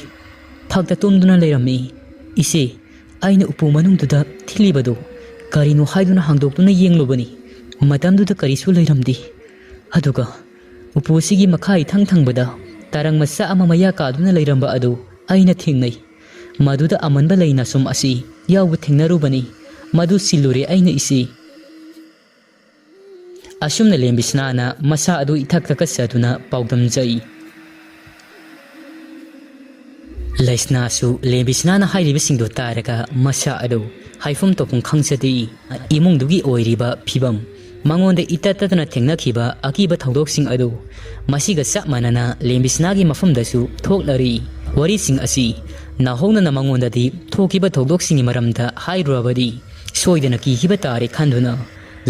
ꯐꯛꯇ ꯇꯨꯝꯗꯨꯅ ꯂꯩꯔꯝꯃꯤ꯫ ꯏꯆꯦ, ꯑꯩꯅ ꯎꯄꯨ ꯃꯅꯨꯡꯗꯨꯗ ꯊꯤꯜꯂꯤꯕꯗꯨ ꯀꯔꯤꯅꯣ ꯍꯥꯏꯗꯨꯅ ꯍꯥꯡꯗꯣꯛꯇꯨꯅ ꯌꯦꯡꯂꯨꯕꯅꯤ꯫ ꯃꯇꯝꯗꯨꯗ ꯀꯔꯤꯁꯨ ꯂꯩꯔꯝꯗꯦ꯫ ꯑꯗꯨꯒ ꯎꯄꯨꯁꯤꯒꯤ ꯃꯈꯥ ꯏꯊꯪ ꯊꯪꯕꯗ ꯇꯔꯪ ꯃꯆꯥ ꯑꯃ ꯃꯌꯥ ꯀꯥꯗꯨꯅ ꯂꯩꯔꯝꯕ ꯑꯗꯨ ꯑꯩꯅ ꯊꯦꯡꯅꯩ꯫ ꯃꯗꯨꯗ ꯑꯃꯟꯕ ꯂꯩ ꯅꯥꯆꯣꯝ ꯑꯁꯤ ꯌꯥꯎꯕ ꯊꯦꯡꯅꯔꯨꯕꯅꯤ꯫ ꯃꯗꯨ ꯁꯤꯜꯂꯨꯔꯦ ꯑꯩꯅ, ꯏꯆꯦ꯫" ꯑꯁꯨꯝꯅ ꯂꯦꯝꯕꯤꯁꯅꯥꯅ ꯃꯁꯥ ꯑꯗꯨ ꯏꯊꯛ ꯊꯛꯀꯠꯆꯗꯨꯅ ꯄꯥꯎꯗꯝꯖꯩ꯫ ꯂꯩꯁꯅꯥꯁꯨ ꯂꯦꯝꯕꯤꯁꯅꯥꯅ ꯍꯥꯏꯔꯤꯕꯁꯤꯡꯗꯨ ꯇꯥꯔꯒ ꯃꯁꯥ ꯑꯗꯨ ꯍꯥꯏꯐꯝ ꯇꯧꯐꯝ ꯈꯪꯖꯗꯦ꯫ ꯏꯃꯨꯡꯗꯨꯒꯤ ꯑꯣꯏꯔꯤꯕ ꯐꯤꯕꯝ, ꯃꯉꯣꯟꯗ ꯏꯇꯠ ꯇꯠꯇꯅ ꯊꯦꯡꯅꯈꯤꯕ ꯑꯀꯤꯕ ꯊꯧꯗꯣꯛꯁꯤꯡ ꯑꯗꯨ ꯃꯁꯤꯒ ꯆꯞ ꯃꯥꯟꯅꯅ ꯂꯦꯝꯕꯤꯁꯅꯥꯒꯤ ꯃꯐꯝꯗꯁꯨ ꯊꯣꯛꯂꯔꯤ꯫ ꯋꯥꯔꯤꯁꯤꯡ ꯑꯁꯤ ꯅꯧꯍꯧꯅꯅ ꯃꯉꯣꯟꯗꯗꯤ ꯊꯣꯛꯈꯤꯕ ꯊꯧꯗꯣꯛꯁꯤꯡꯒꯤ ꯃꯔꯝꯗ ꯍꯥꯏꯔꯨꯔꯕꯗꯤ ꯁꯣꯏꯗꯅ ꯀꯤꯈꯤꯕ ꯇꯥꯔꯦ ꯈꯟꯗꯨꯅ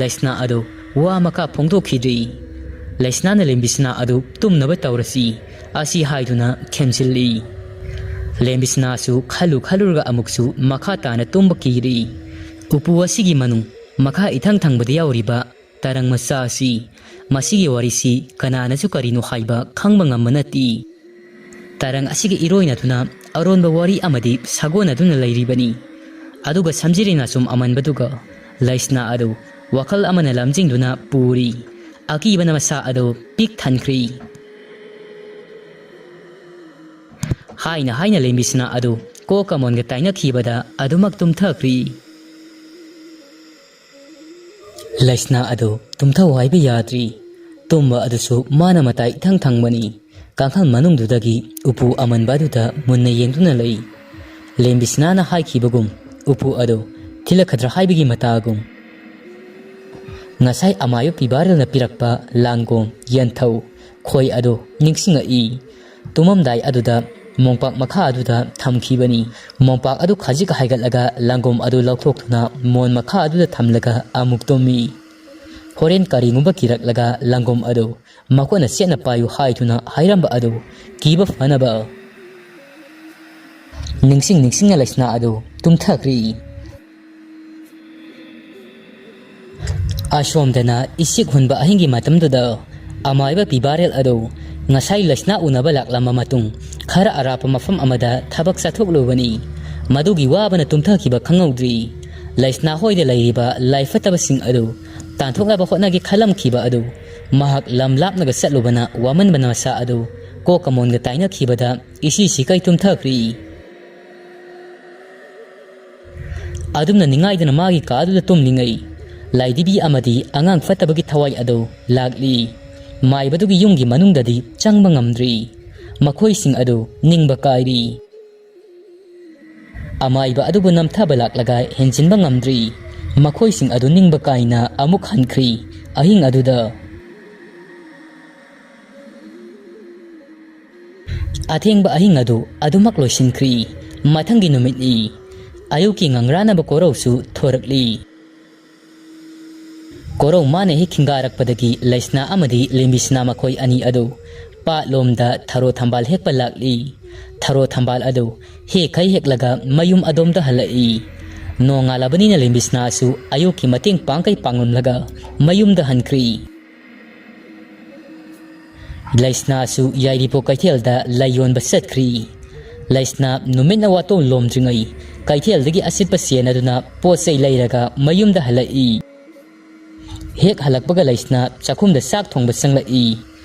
ꯂꯩꯁꯅꯥ ꯑꯗꯨ ꯋꯥ ꯃꯈꯥ ꯐꯣꯡꯗꯣꯛꯈꯤꯗ꯭ꯔꯤ꯫ ꯂꯩꯁꯅꯥꯅ ꯂꯦꯝꯕꯤꯁꯅꯥ ꯑꯗꯨ ꯇꯨꯝꯅꯕ ꯇꯧꯔꯁꯤ ꯑꯁꯤ ꯍꯥꯏꯗꯨꯅ ꯊꯦꯝꯖꯤꯜꯂꯤ꯫ ꯂꯦꯝꯕꯤꯁꯅꯥꯁꯨ ꯈꯜꯂꯨ ꯈꯜꯂꯨꯔꯒ ꯑꯃꯨꯛꯁꯨ ꯃꯈꯥ ꯇꯥꯅ ꯇꯨꯝꯕ ꯀꯤꯔꯤ꯫ ꯎꯄꯨ ꯑꯁꯤꯒꯤ ꯃꯅꯨꯡ ꯃꯈꯥ ꯏꯊꯪ ꯊꯪꯕꯗ ꯌꯥꯎꯔꯤꯕ ꯇꯔꯪ ꯃꯆꯥꯁꯤ, ꯃꯁꯤꯒꯤ ꯋꯥꯔꯤꯁꯤ ꯀꯅꯥꯅꯁꯨ ꯀꯔꯤꯅꯣ ꯍꯥꯏꯕ ꯈꯪꯕ ꯉꯝꯕ ꯅꯠꯇꯦ꯫ ꯇꯔꯪ ꯑꯁꯤꯒ ꯏꯔꯣꯏꯅꯗꯨꯅ ꯑꯔꯣꯟꯕ ꯋꯥꯔꯤ ꯑꯃꯗꯤ ꯁꯥꯒꯣꯟꯅꯗꯨꯅ ꯂꯩꯔꯤꯕꯅꯤ꯫ ꯑꯗꯨꯒ ꯁꯝꯖꯤꯔꯤꯅ ꯁꯨꯝ ꯑꯃꯟꯕꯗꯨꯒ ꯂꯩꯁꯅꯥ ꯑꯗꯨ ꯋꯥꯈꯜ ꯑꯃꯅ ꯂꯝꯖꯤꯡꯗꯨꯅ ꯄꯨꯔꯤ꯫ ꯑꯀꯤꯕꯅ ꯃꯁꯥ ꯑꯗꯨ ꯄꯤꯛ ꯊꯟꯈ꯭ꯔꯤ꯫ ꯍꯥꯏꯅ ꯍꯥꯏꯅ ꯂꯦꯝꯕꯤꯁꯅꯥ ꯑꯗꯨ ꯀꯣ ꯀꯃꯣꯟꯒ ꯇꯥꯏꯅꯈꯤꯕꯗ ꯑꯗꯨꯃꯛ ꯇꯨꯝꯊꯈ꯭ꯔꯤ꯫ ꯂꯩꯁꯅꯥ ꯑꯗꯨ ꯇꯨꯝꯊꯧ ꯍꯥꯏꯕ ꯌꯥꯗ꯭ꯔꯤ꯫ ꯇꯨꯝꯕ ꯑꯗꯨꯁꯨ ꯃꯥꯅ ꯃꯇꯥꯏ ꯏꯊꯪ ꯊꯪꯕꯅꯤ꯫ ꯀꯥꯡꯈꯜ ꯃꯅꯨꯡꯗꯨꯗꯒꯤ ꯎꯄꯨ ꯑꯃꯟꯕ ꯑꯗꯨꯗ ꯃꯨꯟꯅ ꯌꯦꯡꯗꯨꯅ ꯂꯩ꯫ ꯂꯦꯝꯕꯤꯁꯅꯥꯅ ꯍꯥꯏꯈꯤꯕꯒꯨꯝ ꯎꯄꯨ ꯑꯗꯨ ꯊꯤꯜꯂꯛꯀꯗ꯭ꯔꯥ ꯍꯥꯏꯕꯒꯤ ꯃꯇꯥꯒꯨꯝ꯫ ꯉꯁꯥꯏ ꯑꯃꯥꯏꯕ ꯄꯤꯕꯥꯔꯦꯜꯅ ꯄꯤꯔꯛꯄ ꯂꯥꯡꯒꯣꯝ, ꯌꯦꯟꯊꯧ, ꯈꯣꯏ ꯑꯗꯨ ꯅꯤꯡꯁꯤꯡꯉꯛꯏ꯫ ꯇꯨꯝꯃꯝꯗꯥꯏ ꯑꯗꯨꯗ ꯃꯣꯝꯄꯥꯛ ꯃꯈꯥ ꯑꯗꯨꯗ ꯊꯝꯈꯤꯕꯅꯤ꯫ ꯃꯣꯝꯄꯥꯛ ꯑꯗꯨ ꯈꯖꯤꯛ ꯍꯥꯏꯒꯠꯂꯒ ꯂꯥꯡꯒꯣꯝ ꯑꯗꯨ ꯂꯧꯊꯣꯛꯇꯨꯅ ꯃꯣꯟ ꯃꯈꯥ ꯑꯗꯨꯗ ꯊꯝꯂꯒ ꯑꯃꯨꯛ ꯇꯨꯝꯃꯤ꯫ ꯍꯣꯔꯦꯟ ꯀꯔꯤꯒꯨꯝꯕ ꯀꯤꯔꯛꯂꯒ ꯂꯥꯡꯒꯣꯝ ꯑꯗꯨ ꯃꯈꯣꯏꯅ ꯆꯦꯠꯅ ꯄꯥꯏꯌꯨ ꯍꯥꯏꯗꯨꯅ ꯍꯥꯏꯔꯝꯕ ꯑꯗꯨ ꯀꯤꯕ ꯐꯅꯕ꯫ ꯅꯤꯡꯁꯤꯡ ꯅꯤꯡꯁꯤꯡꯅ ꯂꯩꯁꯅꯥ ꯑꯗꯨ ꯇꯨꯝꯊꯈ꯭ꯔꯤ꯫ ꯑꯁꯣꯝꯗꯅ ꯏꯁꯤꯛ ꯍꯨꯟꯕ ꯑꯍꯤꯡꯒꯤ ꯃꯇꯝꯗꯨꯗ ꯑꯃꯥꯏꯕ ꯄꯤꯕꯥꯔꯦꯜ ꯑꯗꯨ ꯉꯁꯥꯏ ꯂꯩꯁꯅꯥ ꯎꯅꯕ ꯂꯥꯛꯂꯝꯕ ꯃꯇꯨꯡ ꯈꯔ ꯑꯔꯥꯞꯄ ꯃꯐꯝ ꯑꯃꯗ ꯊꯕꯛ ꯆꯠꯊꯣꯛꯂꯨꯕꯅꯤ꯫ ꯃꯗꯨꯒꯤ ꯋꯥꯕꯅ ꯇꯨꯝꯊꯈꯤꯕ ꯈꯪꯍꯧꯗ꯭ꯔꯤ꯫ ꯂꯩꯁꯅꯥ ꯍꯣꯏꯗ ꯂꯩꯔꯤꯕ ꯂꯥꯏ ꯐꯠꯇꯕꯁꯤꯡ ꯑꯗꯨ ꯇꯥꯟꯊꯣꯛꯅꯕ ꯍꯣꯠꯅꯒꯦ ꯈꯜꯂꯝꯈꯤꯕ ꯑꯗꯨ ꯃꯍꯥꯛ ꯂꯝ ꯂꯥꯞꯅꯒ ꯆꯠꯂꯨꯕꯅ ꯋꯥꯃꯟꯕꯅ ꯃꯁꯥ ꯑꯗꯨ ꯀꯣꯛꯀ ꯃꯣꯟꯒ ꯇꯥꯏꯅꯈꯤꯕꯗ ꯏꯁꯤ ꯁꯤꯀꯩ ꯇꯨꯝꯊꯈ꯭ꯔꯤ꯫ ꯑꯗꯨꯝꯅ ꯅꯤꯡꯉꯥꯏꯗꯅ ꯃꯥꯒꯤ ꯀꯥꯗꯨꯗ ꯇꯨꯝꯂꯤꯉꯩ, ꯂꯥꯏꯙꯤꯕꯤ ꯑꯃꯗꯤ ꯑꯉꯥꯡ ꯐꯠꯇꯕꯒꯤ ꯊꯋꯥꯏ ꯑꯗꯨ ꯂꯥꯛꯂꯤ꯫ ꯃꯥꯏꯕꯗꯨꯒꯤ ꯌꯨꯝꯒꯤ ꯃꯅꯨꯡꯗꯗꯤ ꯆꯪꯕ ꯉꯝꯗ꯭ꯔꯤ꯫ ꯃꯈꯣꯏꯁꯤꯡ ꯑꯗꯨ ꯅꯤꯡꯕ ꯀꯥꯏꯔꯤ꯫ ꯑꯃꯥꯏꯕ ꯑꯗꯨꯕꯨ ꯅꯝꯊꯕ ꯂꯥꯛꯂꯒ ꯍꯦꯟꯖꯤꯟꯕ ꯉꯝꯗ꯭ꯔꯤ꯫ ꯃꯈꯣꯏꯁꯤꯡ ꯑꯗꯨ ꯅꯤꯡꯕ ꯀꯥꯏꯅ ꯑꯃꯨꯛ ꯍꯟꯈ꯭ꯔꯤ꯫ ꯑꯍꯤꯡ ꯑꯗꯨꯗ ꯑꯊꯦꯡꯕ ꯑꯍꯤꯡ ꯑꯗꯨ ꯑꯗꯨꯃꯛ ꯂꯣꯏꯁꯤꯟꯈ꯭ꯔꯤ꯫ ꯃꯊꯪꯒꯤ ꯅꯨꯃꯤꯠꯅꯤ꯫ ꯑꯌꯨꯛꯀꯤ ꯉꯪꯔꯥꯅꯕ ꯀꯣꯔꯧꯁꯨ ꯊꯣꯔꯛꯂꯤ꯫ ꯀꯣꯔꯧ ꯃꯥꯅ ꯍꯦꯛ ꯈꯤꯡꯒꯥꯔꯛꯄꯗꯒꯤ ꯂꯩꯁꯅꯥ ꯑꯃꯗꯤ ꯂꯦꯝꯕꯤꯁꯅꯥ ꯃꯈꯣꯏ ꯑꯅꯤ ꯑꯗꯨ ꯄꯥꯠꯂꯣꯝꯗ ꯊꯔꯣ ꯊꯝꯕꯥꯜ ꯍꯦꯛꯄ ꯂꯥꯛꯂꯤ꯫ ꯊꯔꯣ ꯊꯝꯕꯥꯜ ꯑꯗꯨ ꯍꯦꯛꯈꯩ ꯍꯦꯛꯂꯒ ꯃꯌꯨꯝ ꯑꯗꯣꯝꯗ ꯍꯜꯂꯛꯏ꯫ ꯅꯣꯡꯉꯥꯜꯂꯕꯅꯤꯅ ꯂꯩꯁꯅꯥꯁꯨ ꯑꯌꯨꯛꯀꯤ ꯃꯇꯦꯡ ꯄꯥꯡꯈꯩ ꯄꯥꯡꯂꯝꯂꯒ ꯃꯌꯨꯝꯗ ꯍꯟꯈ꯭ꯔꯤ꯫ ꯂꯩꯁꯅꯥꯁꯨ ꯌꯥꯏꯔꯤꯄꯣꯛ ꯀꯩꯊꯦꯜꯗ ꯂꯩ ꯌꯣꯟꯕ ꯆꯠꯈ꯭ꯔꯤ꯫ ꯂꯩꯁꯅꯥ ꯅꯨꯃꯤꯠꯅ ꯋꯥꯇꯣꯝ ꯂꯣꯝꯗ꯭ꯔꯤꯉꯩ ꯀꯩꯊꯦꯜꯗꯒꯤ ꯑꯁꯤꯠꯄ ꯁꯦꯟ ꯑꯗꯨꯅ ꯄꯣꯠ ꯆꯩ ꯂꯩꯔꯒ ꯃꯌꯨꯝꯗ ꯍꯜꯂꯛꯏ꯫ ꯍꯦꯛ ꯍꯜꯂꯛꯄꯒ ꯂꯩꯁꯅꯥ ꯆꯥꯛꯈꯨꯝꯗ ꯆꯥꯛ ꯊꯣꯡꯕ ꯆꯪꯂꯛꯏ꯫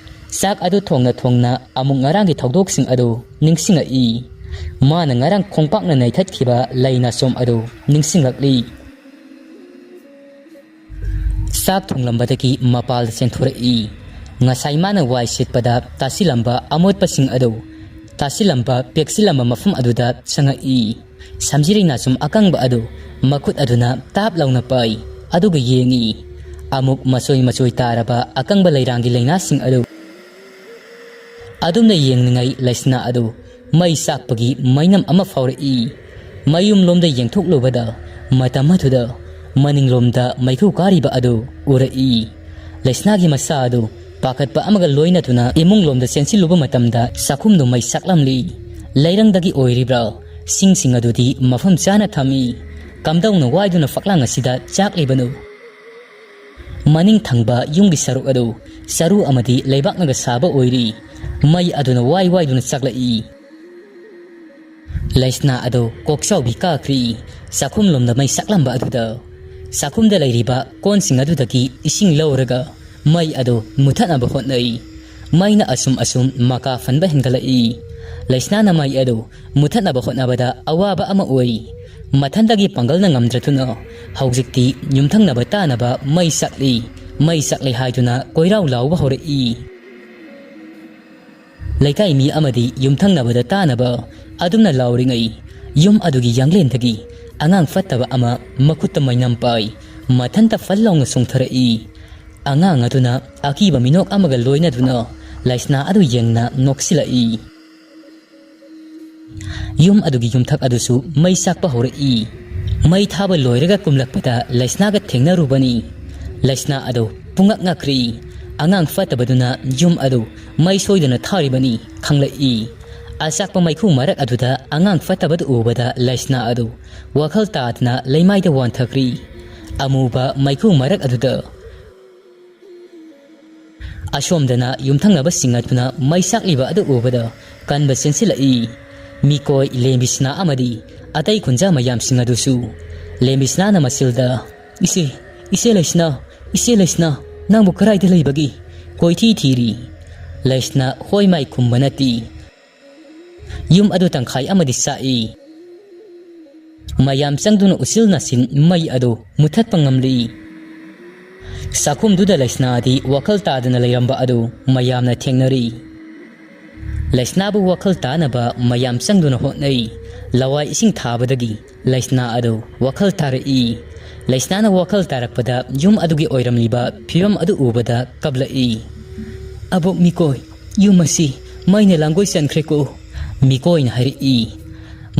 ꯆꯥꯛ ꯑꯗꯨ ꯊꯣꯡꯅ ꯊꯣꯡꯅ ꯑꯃꯨꯛ ꯉꯔꯥꯡꯒꯤ ꯊꯧꯗꯣꯛꯁꯤꯡ ꯑꯗꯨ ꯅꯤꯡꯁꯤꯡꯂꯛꯏ꯫ ꯃꯥꯅ ꯉꯔꯥꯡ ꯈꯣꯡꯄꯥꯛꯅ ꯅꯩꯊꯠꯈꯤꯕ ꯂꯩ ꯅꯥꯆꯣꯝ ꯑꯗꯨ ꯅꯤꯡꯁꯤꯡꯂꯛꯂꯤ꯫ ꯆꯥꯛ ꯊꯣꯡꯂꯝꯕꯗꯒꯤ ꯃꯄꯥꯜꯗ ꯆꯦꯟꯊꯣꯔꯛꯏ꯫ ꯉꯁꯥꯏ ꯃꯥꯅ ꯋꯥꯏ ꯁꯤꯠꯄꯗ ꯇꯥꯁꯤꯜꯂꯝꯕ ꯑꯃꯣꯠꯄꯁꯤꯡ ꯑꯗꯨ ꯇꯥꯁꯤꯜꯂꯝꯕ, ꯄꯦꯛꯁꯤꯜꯂꯝꯕ ꯃꯐꯝ ꯑꯗꯨꯗ ꯆꯪꯉꯛꯏ꯫ ꯁꯝꯖꯤꯔꯩ ꯅꯥꯆꯨꯝ ꯑꯀꯪꯕ ꯑꯗꯨ ꯃꯈꯨꯠ ꯑꯗꯨꯅ ꯇꯥꯞ ꯂꯥꯎꯅ ꯄꯥꯏ, ꯑꯗꯨꯒ ꯌꯦꯡꯏ꯫ ꯑꯃꯨꯛ ꯃꯆꯣꯏ ꯃꯆꯣꯏ ꯇꯥꯔꯕ ꯑꯀꯪꯕ ꯂꯩꯔꯥꯡꯒꯤ ꯂꯩꯅꯥꯁꯤꯡ ꯑꯗꯨ ꯑꯗꯨꯝꯅ ꯌꯦꯡꯂꯤꯉꯩ ꯂꯩꯁꯅꯥ ꯑꯗꯨ ꯃꯩ ꯆꯥꯛꯄꯒꯤ ꯃꯩꯅꯝ ꯑꯃ ꯐꯥꯎꯔꯛꯏ꯫ ꯃꯌꯨꯝꯂꯣꯝꯗ ꯌꯦꯡꯊꯣꯛꯂꯨꯕꯗ ꯃꯇꯝ ꯑꯗꯨꯗ ꯃꯅꯤꯡꯂꯣꯝꯗ ꯃꯩꯈꯨ ꯀꯥꯔꯤꯕ ꯑꯗꯨ ꯎꯔꯛꯏ꯫ ꯂꯩꯁꯅꯥꯒꯤ ꯃꯆꯥ ꯑꯗꯨ ꯄꯥꯈꯠꯄ ꯑꯃꯒ ꯂꯣꯏꯅꯗꯨꯅ ꯏꯃꯨꯡꯂꯣꯝꯗ ꯆꯦꯟꯁꯤꯜꯂꯨꯕ ꯃꯇꯝꯗ ꯆꯥꯛꯈꯨꯝꯗꯨ ꯃꯩ ꯆꯥꯛꯂꯝꯂꯤ꯫ ꯂꯩꯔꯪꯗꯒꯤ ꯑꯣꯏꯔꯤꯕ꯭ꯔꯥ? ꯁꯤꯡꯁꯤꯡ ꯑꯗꯨꯗꯤ ꯃꯐꯝ ꯆꯥꯅ ꯊꯝꯃꯤ꯫ ꯀꯝꯗꯧꯅ ꯋꯥꯏꯗꯨꯅ ꯐꯛꯂꯥꯡ ꯑꯁꯤꯗ ꯆꯥꯛꯂꯤꯕꯅꯣ? ꯃꯅꯤꯡ ꯊꯪꯕ ꯌꯨꯝꯒꯤ ꯁꯔꯨꯛ ꯑꯗꯨ ꯆꯔꯨ ꯑꯃꯗꯤ ꯂꯩꯕꯥꯛꯅꯒ ꯁꯥꯕ ꯑꯣꯏꯔꯤ꯫ ꯃꯩ ꯑꯗꯨꯅ ꯋꯥꯏ ꯋꯥꯏꯗꯨꯅ ꯆꯥꯛꯂꯛꯏ꯫ ꯂꯩꯁꯅꯥ ꯑꯗꯨ ꯀꯣꯛꯆꯥꯎꯕꯤ ꯀꯥꯈ꯭ꯔꯤ꯫ ꯆꯥꯛꯈꯨꯝꯂꯣꯝꯗ ꯃꯩ ꯆꯥꯛꯂꯝꯕ ꯑꯗꯨꯗ ꯆꯥꯛꯈꯨꯝꯗ ꯂꯩꯔꯤꯕ ꯀꯣꯟꯁꯤꯡ ꯑꯗꯨꯗꯒꯤ ꯏꯁꯤꯡ ꯂꯧꯔꯒ ꯃꯩ ꯑꯗꯨ ꯃꯨꯊꯠꯅꯕ ꯍꯣꯠꯅꯩ꯫ ꯃꯩꯅ ꯑꯁꯨꯝ ꯑꯁꯨꯝ ꯃꯀꯥ ꯐꯟꯕ ꯍꯦꯟꯒꯠꯂꯛꯏ꯫ ꯂꯩꯁꯅꯥꯅ ꯃꯩ ꯑꯗꯨ ꯃꯨꯊꯠꯅꯕ ꯍꯣꯠꯅꯕꯗ ꯑꯋꯥꯕ ꯑꯃ ꯑꯣꯏ꯫ ꯃꯊꯟꯇꯒꯤ ꯄꯥꯡꯒꯜꯅ ꯉꯝꯗ꯭ꯔꯗꯨꯅ ꯍꯧꯖꯤꯛꯇꯤ ꯌꯨꯝꯊꯪꯅꯕ ꯇꯥꯅꯕ ꯃꯩ ꯆꯥꯛꯂꯤ, ꯃꯩ ꯆꯥꯛꯂꯤ ꯍꯥꯏꯗꯨꯅ ꯀꯣꯏꯔꯥꯎ ꯂꯥꯎꯕ ꯍꯧꯔꯛꯏ꯫ ꯂꯩꯀꯥꯏ ꯃꯤ ꯑꯃꯗꯤ ꯌꯨꯝꯊꯪꯅꯕꯗ ꯇꯥꯅꯕ ꯑꯗꯨꯝꯅ ꯂꯥꯎꯔꯤꯉꯩ, ꯌꯨꯝ ꯑꯗꯨꯒꯤ ꯌꯥꯡꯂꯦꯟꯗꯒꯤ ꯑꯉꯥꯡ ꯐꯠꯇꯕ ꯑꯃ ꯃꯈꯨꯠꯇ ꯃꯩꯅꯝ ꯄꯥꯏ, ꯃꯊꯟꯇ ꯐꯜ ꯂꯥꯎꯅ ꯆꯣꯡꯊꯔꯛꯏ꯫ ꯑꯉꯥꯡ ꯑꯗꯨꯅ ꯑꯀꯤꯕ ꯃꯤꯅꯣꯛ ꯑꯃꯒ ꯂꯣꯏꯅꯗꯨꯅ ꯂꯩꯁꯅꯥ ꯑꯗꯨ ꯌꯦꯡꯅ ꯅꯣꯛꯁꯤꯜꯂꯛꯏ꯫ ꯌꯨꯝ ꯑꯗꯨꯒꯤ ꯌꯨꯝꯊꯛ ꯑꯗꯨꯁꯨ ꯃꯩ ꯆꯥꯛꯄ ꯍꯧꯔꯛꯏ꯫ ꯃꯩ ꯊꯥꯕ ꯂꯣꯏꯔꯒ ꯀꯨꯝꯂꯛꯄꯗ ꯂꯩꯁꯅꯥꯒ ꯊꯦꯡꯅꯔꯨꯕꯅꯤ꯫ ꯂꯩꯁꯅꯥ ꯑꯗꯨ ꯄꯨꯡꯉꯛ ꯉꯛꯈ꯭ꯔꯦ꯫ ꯑꯉꯥꯡ ꯐꯠꯇꯕꯗꯨꯅ ꯌꯨꯝ ꯑꯗꯨ ꯃꯩ ꯁꯣꯏꯗꯅ ꯊꯥꯔꯤꯕꯅꯤ ꯈꯪꯂꯛꯏ꯫ ꯑꯆꯥꯛꯄ ꯃꯩꯈꯨ ꯃꯔꯛ ꯑꯗꯨꯗ ꯑꯉꯥꯡ ꯐꯠꯇꯕꯗꯨ ꯎꯕꯗ ꯂꯩꯁꯅꯥ ꯑꯗꯨ ꯋꯥꯈꯜ ꯇꯥꯗꯅ ꯂꯩꯃꯥꯏꯗ ꯋꯥꯟꯊꯈ꯭ꯔꯤ꯫ ꯑꯃꯨꯕ ꯃꯩꯈꯨ ꯃꯔꯛ ꯑꯗꯨꯗ ꯑꯁꯣꯝꯗꯅ ꯌꯨꯝꯊꯪꯅꯕꯁꯤꯡ ꯑꯗꯨꯅ ꯃꯩ ꯆꯥꯛꯂꯤꯕ ꯑꯗꯨ ꯎꯕꯗ ꯀꯟꯕ ꯆꯦꯟꯁꯤꯜꯂꯛꯏ꯫ ꯃꯤꯀꯣꯏ ꯂꯦꯝꯕꯤꯁꯅꯥ ꯑꯃꯗꯤ ꯑꯇꯩ ꯈꯨꯟꯖꯥ ꯃꯌꯥꯝꯁꯤꯡ ꯑꯗꯨꯁꯨ꯫ ꯂꯦꯝꯕꯤꯁꯅꯥꯅ ꯃꯁꯤꯜꯗ, "ꯏꯆꯦ, ꯏꯆꯦ ꯂꯩꯁꯅꯥ, ꯏꯆꯦ ꯂꯩꯁꯅꯥ, ꯅꯪꯕꯨ ꯀꯗꯥꯏꯗ ꯂꯩꯕꯒꯦ?" ꯀꯣꯏꯊꯤ ꯊꯤꯔꯤ꯫ ꯂꯩꯁꯅꯥ ꯍꯣꯏ ꯃꯥꯏ ꯈꯨꯝꯕ ꯅꯠꯇꯦ꯫ ꯌꯨꯝ ꯑꯗꯨ ꯇꯪꯈꯥꯏ ꯑꯃꯗꯤ ꯆꯥꯛꯏ꯫ ꯃꯌꯥꯝ ꯆꯪꯗꯨꯅ ꯎꯆꯤꯜ ꯅꯥꯆꯤꯟ ꯃꯩ ꯑꯗꯨ ꯃꯨꯊꯠꯄ ꯉꯝꯂꯤ꯫ ꯆꯥꯛꯈꯨꯝꯗꯨꯗ ꯂꯩꯁꯅꯥꯗꯤ ꯋꯥꯈꯜ ꯇꯥꯗꯅ ꯂꯩꯔꯝꯕ ꯑꯗꯨ ꯃꯌꯥꯝꯅ ꯊꯦꯡꯅꯔꯤ꯫ ꯂꯩꯁꯅꯥꯕꯨ ꯋꯥꯈꯜ ꯇꯥꯅꯕ ꯃꯌꯥꯝ ꯆꯪꯗꯨꯅ ꯍꯣꯠꯅꯩ꯫ ꯂꯋꯥꯏ ꯏꯁꯤꯡ ꯊꯥꯕꯗꯒꯤ ꯂꯩꯁꯅꯥ ꯑꯗꯨ ꯋꯥꯈꯜ ꯇꯥꯔꯛꯏ꯫ ꯂꯩꯁꯅꯥꯅ ꯋꯥꯈꯜ ꯇꯥꯔꯛꯄꯗ ꯌꯨꯝ ꯑꯗꯨꯒꯤ ꯑꯣꯏꯔꯝꯂꯤꯕ ꯐꯤꯕꯝ ꯑꯗꯨ ꯎꯕꯗ ꯀꯞꯂꯛꯏ꯫ "ꯑꯕꯣꯛ ꯃꯤꯀꯣꯏ, ꯌꯨꯝ ꯑꯁꯤ ꯃꯩꯅ ꯂꯥꯡꯒꯣꯏ ꯆꯟꯈ꯭ꯔꯦꯀꯣ!" ꯃꯤꯀꯣꯏꯅ ꯍꯥꯏꯔꯛꯏ꯫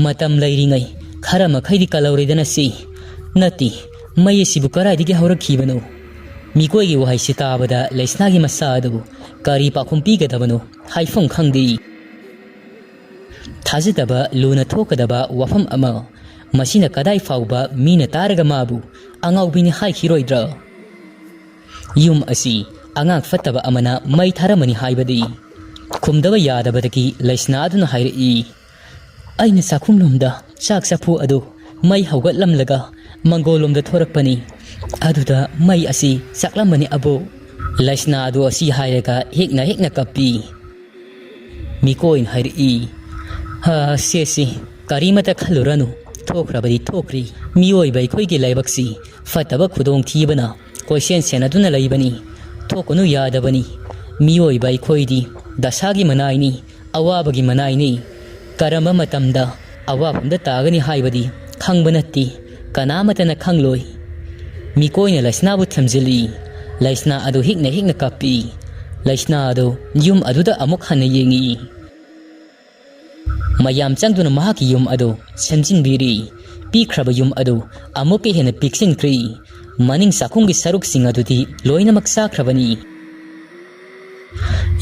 "ꯃꯇꯝ ꯂꯩꯔꯤꯉꯩ ꯈꯔ ꯃꯈꯩꯗꯤ ꯀꯜꯍꯧꯔꯦꯗꯅ ꯁꯤ꯫ ꯅꯠꯇꯦ, ꯃꯩ ꯑꯁꯤꯕꯨ ꯀꯗꯥꯏꯗꯒꯤ ꯍꯧꯔꯛꯈꯤꯕꯅꯣ?" ꯃꯤꯀꯣꯏꯒꯤ ꯋꯥꯍꯩꯁꯤ ꯇꯥꯕꯗ ꯂꯩꯁꯅꯥꯒꯤ ꯃꯁꯥ ꯑꯗꯨ ꯀꯔꯤ ꯄꯥꯎꯈꯨꯝ ꯄꯤꯒꯗꯕꯅꯣ ꯍꯥꯏꯐꯝ ꯈꯪꯗꯦ꯫ ꯊꯥꯖꯗꯕ ꯂꯨꯅ ꯊꯣꯛꯀꯗꯕ ꯋꯥꯐꯝ ꯑꯃ꯫ ꯃꯁꯤꯅ ꯀꯗꯥꯏ ꯐꯥꯎꯕ ꯃꯤꯅ ꯇꯥꯔꯒ ꯃꯥꯕꯨ ꯑꯉꯥꯎꯕꯤꯅꯤ ꯍꯥꯏꯈꯤꯔꯣꯏꯗ꯭ꯔꯥ? ꯌꯨꯝ ꯑꯁꯤ ꯑꯉꯥꯡ ꯐꯠꯇꯕ ꯑꯃꯅ ꯃꯩ ꯊꯥꯔꯝꯃꯅꯤ ꯍꯥꯏꯕꯗꯤ ꯈꯨꯝꯗꯕ ꯌꯥꯗꯕꯗꯒꯤ ꯂꯩꯁꯅꯥꯗꯨꯅ ꯍꯥꯏꯔꯛꯏ꯫ "ꯑꯩꯅ ꯆꯥꯛꯈꯨꯝꯂꯣꯝꯗ ꯆꯥꯛ ꯆꯐꯨ ꯑꯗꯨ ꯃꯩ ꯍꯧꯒꯠꯂꯝꯂꯒ ꯃꯪꯒꯣꯜꯂꯣꯝꯗ ꯊꯣꯔꯛꯄꯅꯤ꯫ ꯑꯗꯨꯗ ꯃꯩ ꯑꯁꯤ ꯆꯥꯛꯂꯝꯕꯅꯤ ꯑꯕꯣꯛ꯫" ꯂꯩꯁꯅꯥ ꯑꯗꯨ ꯑꯁꯤ ꯍꯥꯏꯔꯒ ꯍꯦꯛꯅ ꯍꯦꯛꯅ ꯀꯞꯄꯤ꯫ ꯃꯤꯀꯣꯏꯅ ꯍꯥꯏꯔꯛꯏ, "ꯍꯥ, ꯁꯦ, ꯁꯦ, ꯀꯔꯤꯃꯇ ꯈꯜꯂꯨꯔꯅꯨ꯫ ꯊꯣꯛꯈ꯭ꯔꯕꯗꯤ ꯊꯣꯛꯈ꯭ꯔꯦ꯫ ꯃꯤꯑꯣꯏꯕ ꯑꯩꯈꯣꯏꯒꯤ ꯂꯥꯏꯕꯛꯁꯤ ꯐꯠꯇꯕ ꯈꯨꯗꯣꯡꯊꯤꯕꯅ ꯀꯣꯏꯁꯦꯟ ꯁꯦꯟꯅꯗꯨꯅ ꯂꯩꯕꯅꯤ꯫ ꯊꯣꯛꯀꯅꯨ ꯌꯥꯗꯕꯅꯤ꯫ ꯃꯤꯑꯣꯏꯕ ꯑꯩꯈꯣꯏꯗꯤ ꯗꯁꯥꯒꯤ ꯃꯅꯥꯏꯅꯤ, ꯑꯋꯥꯕꯒꯤ ꯃꯅꯥꯏꯅꯤ꯫ ꯀꯔꯝꯕ ꯃꯇꯝꯗ ꯑꯋꯥꯐꯝꯗ ꯇꯥꯒꯅꯤ ꯍꯥꯏꯕꯗꯤ ꯈꯪꯕ ꯅꯠꯇꯦ, ꯀꯅꯥꯃꯠꯇꯅ ꯈꯪꯂꯣꯏ꯫" ꯃꯤꯀꯣꯏꯅ ꯂꯩꯁꯅꯥꯕꯨ ꯊꯦꯝꯖꯤꯜꯂꯤ꯫ ꯂꯩꯁꯅꯥ ꯑꯗꯨ ꯍꯤꯛꯅ ꯍꯤꯛꯅ ꯀꯞꯄꯤ꯫ ꯂꯩꯁꯅꯥ ꯑꯗꯨ ꯌꯨꯝ ꯑꯗꯨꯗ ꯑꯃꯨꯛ ꯍꯟꯅ ꯌꯦꯡꯉꯤ꯫ ꯃꯌꯥꯝ ꯆꯪꯗꯨꯅ ꯃꯍꯥꯛꯀꯤ ꯌꯨꯝ ꯑꯗꯨ ꯁꯦꯝꯖꯤꯟꯕꯤꯔꯤ꯫ ꯄꯤꯛꯈ꯭ꯔꯕ ꯌꯨꯝ ꯑꯗꯨ ꯑꯃꯨꯛꯀ ꯍꯦꯟꯅ ꯄꯤꯛꯁꯤꯟꯈ꯭ꯔꯦ꯫ ꯃꯅꯤꯡ ꯆꯥꯛꯈꯨꯝꯒꯤ ꯁꯔꯨꯛꯁꯤꯡ ꯑꯗꯨꯗꯤ ꯂꯣꯏꯅꯃꯛ ꯆꯥꯈ꯭ꯔꯕꯅꯤ꯫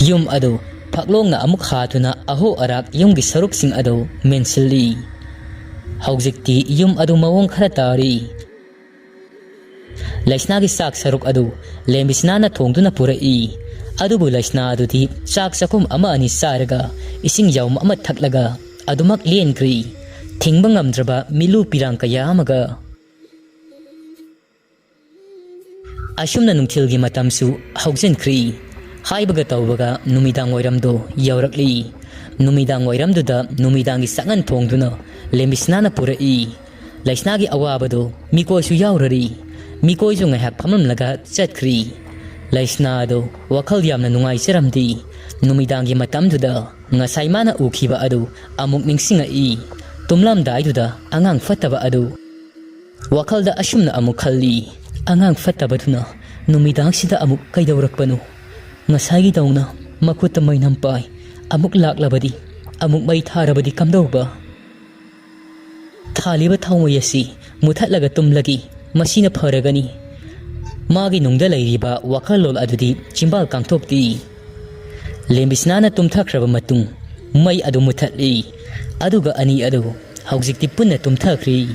ꯌꯨꯝ ꯑꯗꯨ ꯐꯛꯂꯣꯡꯅ ꯑꯃꯨꯛ ꯍꯥꯗꯨꯅ ꯑꯍꯣ ꯑꯔꯥꯛ ꯌꯨꯝꯒꯤ ꯁꯔꯨꯛꯁꯤꯡ ꯑꯗꯨ ꯃꯦꯟꯁꯤꯜꯂꯤ꯫ ꯍꯧꯖꯤꯛꯇꯤ ꯌꯨꯝ ꯑꯗꯨ ꯃꯑꯣꯡ ꯈꯔ ꯇꯥꯔꯤ꯫ ꯂꯩꯁꯅꯥꯒꯤ ꯆꯥꯛ ꯁꯔꯨꯛ ꯑꯗꯨ ꯂꯦꯝꯕꯤꯁꯅꯥꯅ ꯊꯣꯡꯗꯨꯅ ꯄꯨꯔꯛꯏ꯫ ꯑꯗꯨꯕꯨ ꯂꯩꯁꯅꯥ ꯑꯗꯨꯗꯤ ꯆꯥꯛ ꯆꯥꯛꯈꯨꯝ ꯑꯃ ꯑꯅꯤ ꯆꯥꯔꯒ ꯏꯁꯤꯡ ꯌꯥꯎꯝ ꯑꯃ ꯊꯛꯂꯒ ꯑꯗꯨꯃꯛ ꯂꯦꯟꯈ꯭ꯔꯤ꯫ ꯊꯤꯡꯕ ꯉꯝꯗ꯭ꯔꯕ ꯃꯤꯂꯨ ꯄꯤꯔꯥꯡ ꯀꯌꯥ ꯑꯃꯒ꯫ ꯑꯁꯨꯝꯅ ꯅꯨꯡꯊꯤꯜꯒꯤ ꯃꯇꯝꯁꯨ ꯍꯧꯖꯤꯟꯈ꯭ꯔꯤ꯫ ꯍꯥꯏꯕꯒ ꯇꯧꯕꯒ ꯅꯨꯃꯤꯗꯥꯡ ꯋꯥꯏꯔꯝꯗꯣ ꯌꯧꯔꯛꯂꯤ꯫ ꯅꯨꯃꯤꯗꯥꯡ ꯋꯥꯏꯔꯝꯗꯨꯗ ꯅꯨꯃꯤꯗꯥꯡꯒꯤ ꯆꯥꯛꯉꯟ ꯊꯣꯡꯗꯨꯅ ꯂꯦꯝꯕꯤꯁꯅꯥꯅ ꯄꯨꯔꯛꯏ꯫ ꯂꯩꯁꯅꯥꯒꯤ ꯑꯋꯥꯕꯗꯨ ꯃꯤꯀꯣꯏꯁꯨ ꯌꯥꯎꯔꯔꯤ꯫ ꯃꯤꯀꯣꯏꯁꯨ ꯉꯥꯏꯍꯥꯛ ꯐꯝꯂꯝꯂꯒ ꯆꯠꯈ꯭ꯔꯤ꯫ ꯂꯩꯁꯅꯥ ꯑꯗꯨ ꯋꯥꯈꯜ ꯌꯥꯝꯅ ꯅꯨꯡꯉꯥꯏꯖꯔꯝꯗꯦ꯫ ꯅꯨꯃꯤꯗꯥꯡꯒꯤ ꯃꯇꯝꯗꯨꯗ ꯉꯁꯥꯏ ꯃꯥꯅ ꯎꯈꯤꯕ ꯑꯗꯨ ꯑꯃꯨꯛ ꯅꯤꯡꯁꯤꯡꯉꯛꯏ꯫ ꯇꯨꯝꯂꯝꯗꯥꯏꯗꯨꯗ ꯑꯉꯥꯡ ꯐꯠꯇꯕ ꯑꯗꯨ꯫ ꯋꯥꯈꯜꯗ ꯑꯁꯨꯝꯅ ꯑꯃꯨꯛ ꯈꯜꯂꯤ, "ꯑꯉꯥꯡ ꯐꯠꯇꯕꯗꯨꯅ ꯅꯨꯃꯤꯗꯥꯡꯁꯤꯗ ꯑꯃꯨꯛ ꯀꯩꯗꯧꯔꯛꯄꯅꯣ? ꯉꯁꯥꯏꯒꯤꯗꯧꯅ ꯃꯈꯨꯠꯇ ꯃꯩꯅꯝ ꯄꯥꯏ, ꯑꯃꯨꯛ ꯂꯥꯛꯂꯕꯗꯤ, ꯑꯃꯨꯛ ꯃꯩ ꯊꯥꯔꯕꯗꯤ ꯀꯝꯗꯧꯕ?" ꯊꯥꯜꯂꯤꯕ ꯊꯥꯎꯃꯩ ꯑꯁꯤ ꯃꯨꯊꯠꯂꯒ ꯇꯨꯝꯂꯒꯦ, ꯃꯁꯤꯅ ꯐꯔꯒꯅꯤ꯫ ꯃꯥꯒꯤ ꯅꯨꯡꯗ ꯂꯩꯔꯤꯕ ꯋꯥꯈꯜꯂꯣꯟ ꯑꯗꯨꯗꯤ ꯆꯤꯝꯕꯥꯜ ꯀꯥꯡꯊꯣꯛꯇꯦ꯫ ꯂꯦꯝꯕꯤꯁꯅꯥꯅ ꯇꯨꯝꯊꯈ꯭ꯔꯕ ꯃꯇꯨꯡ ꯃꯩ ꯑꯗꯨ ꯃꯨꯊꯠꯂꯤ, ꯑꯗꯨꯒ ꯑꯅꯤ ꯑꯗꯨ ꯍꯧꯖꯤꯛꯇꯤ ꯄꯨꯟꯅ ꯇꯨꯝꯊꯈ꯭ꯔꯤ꯫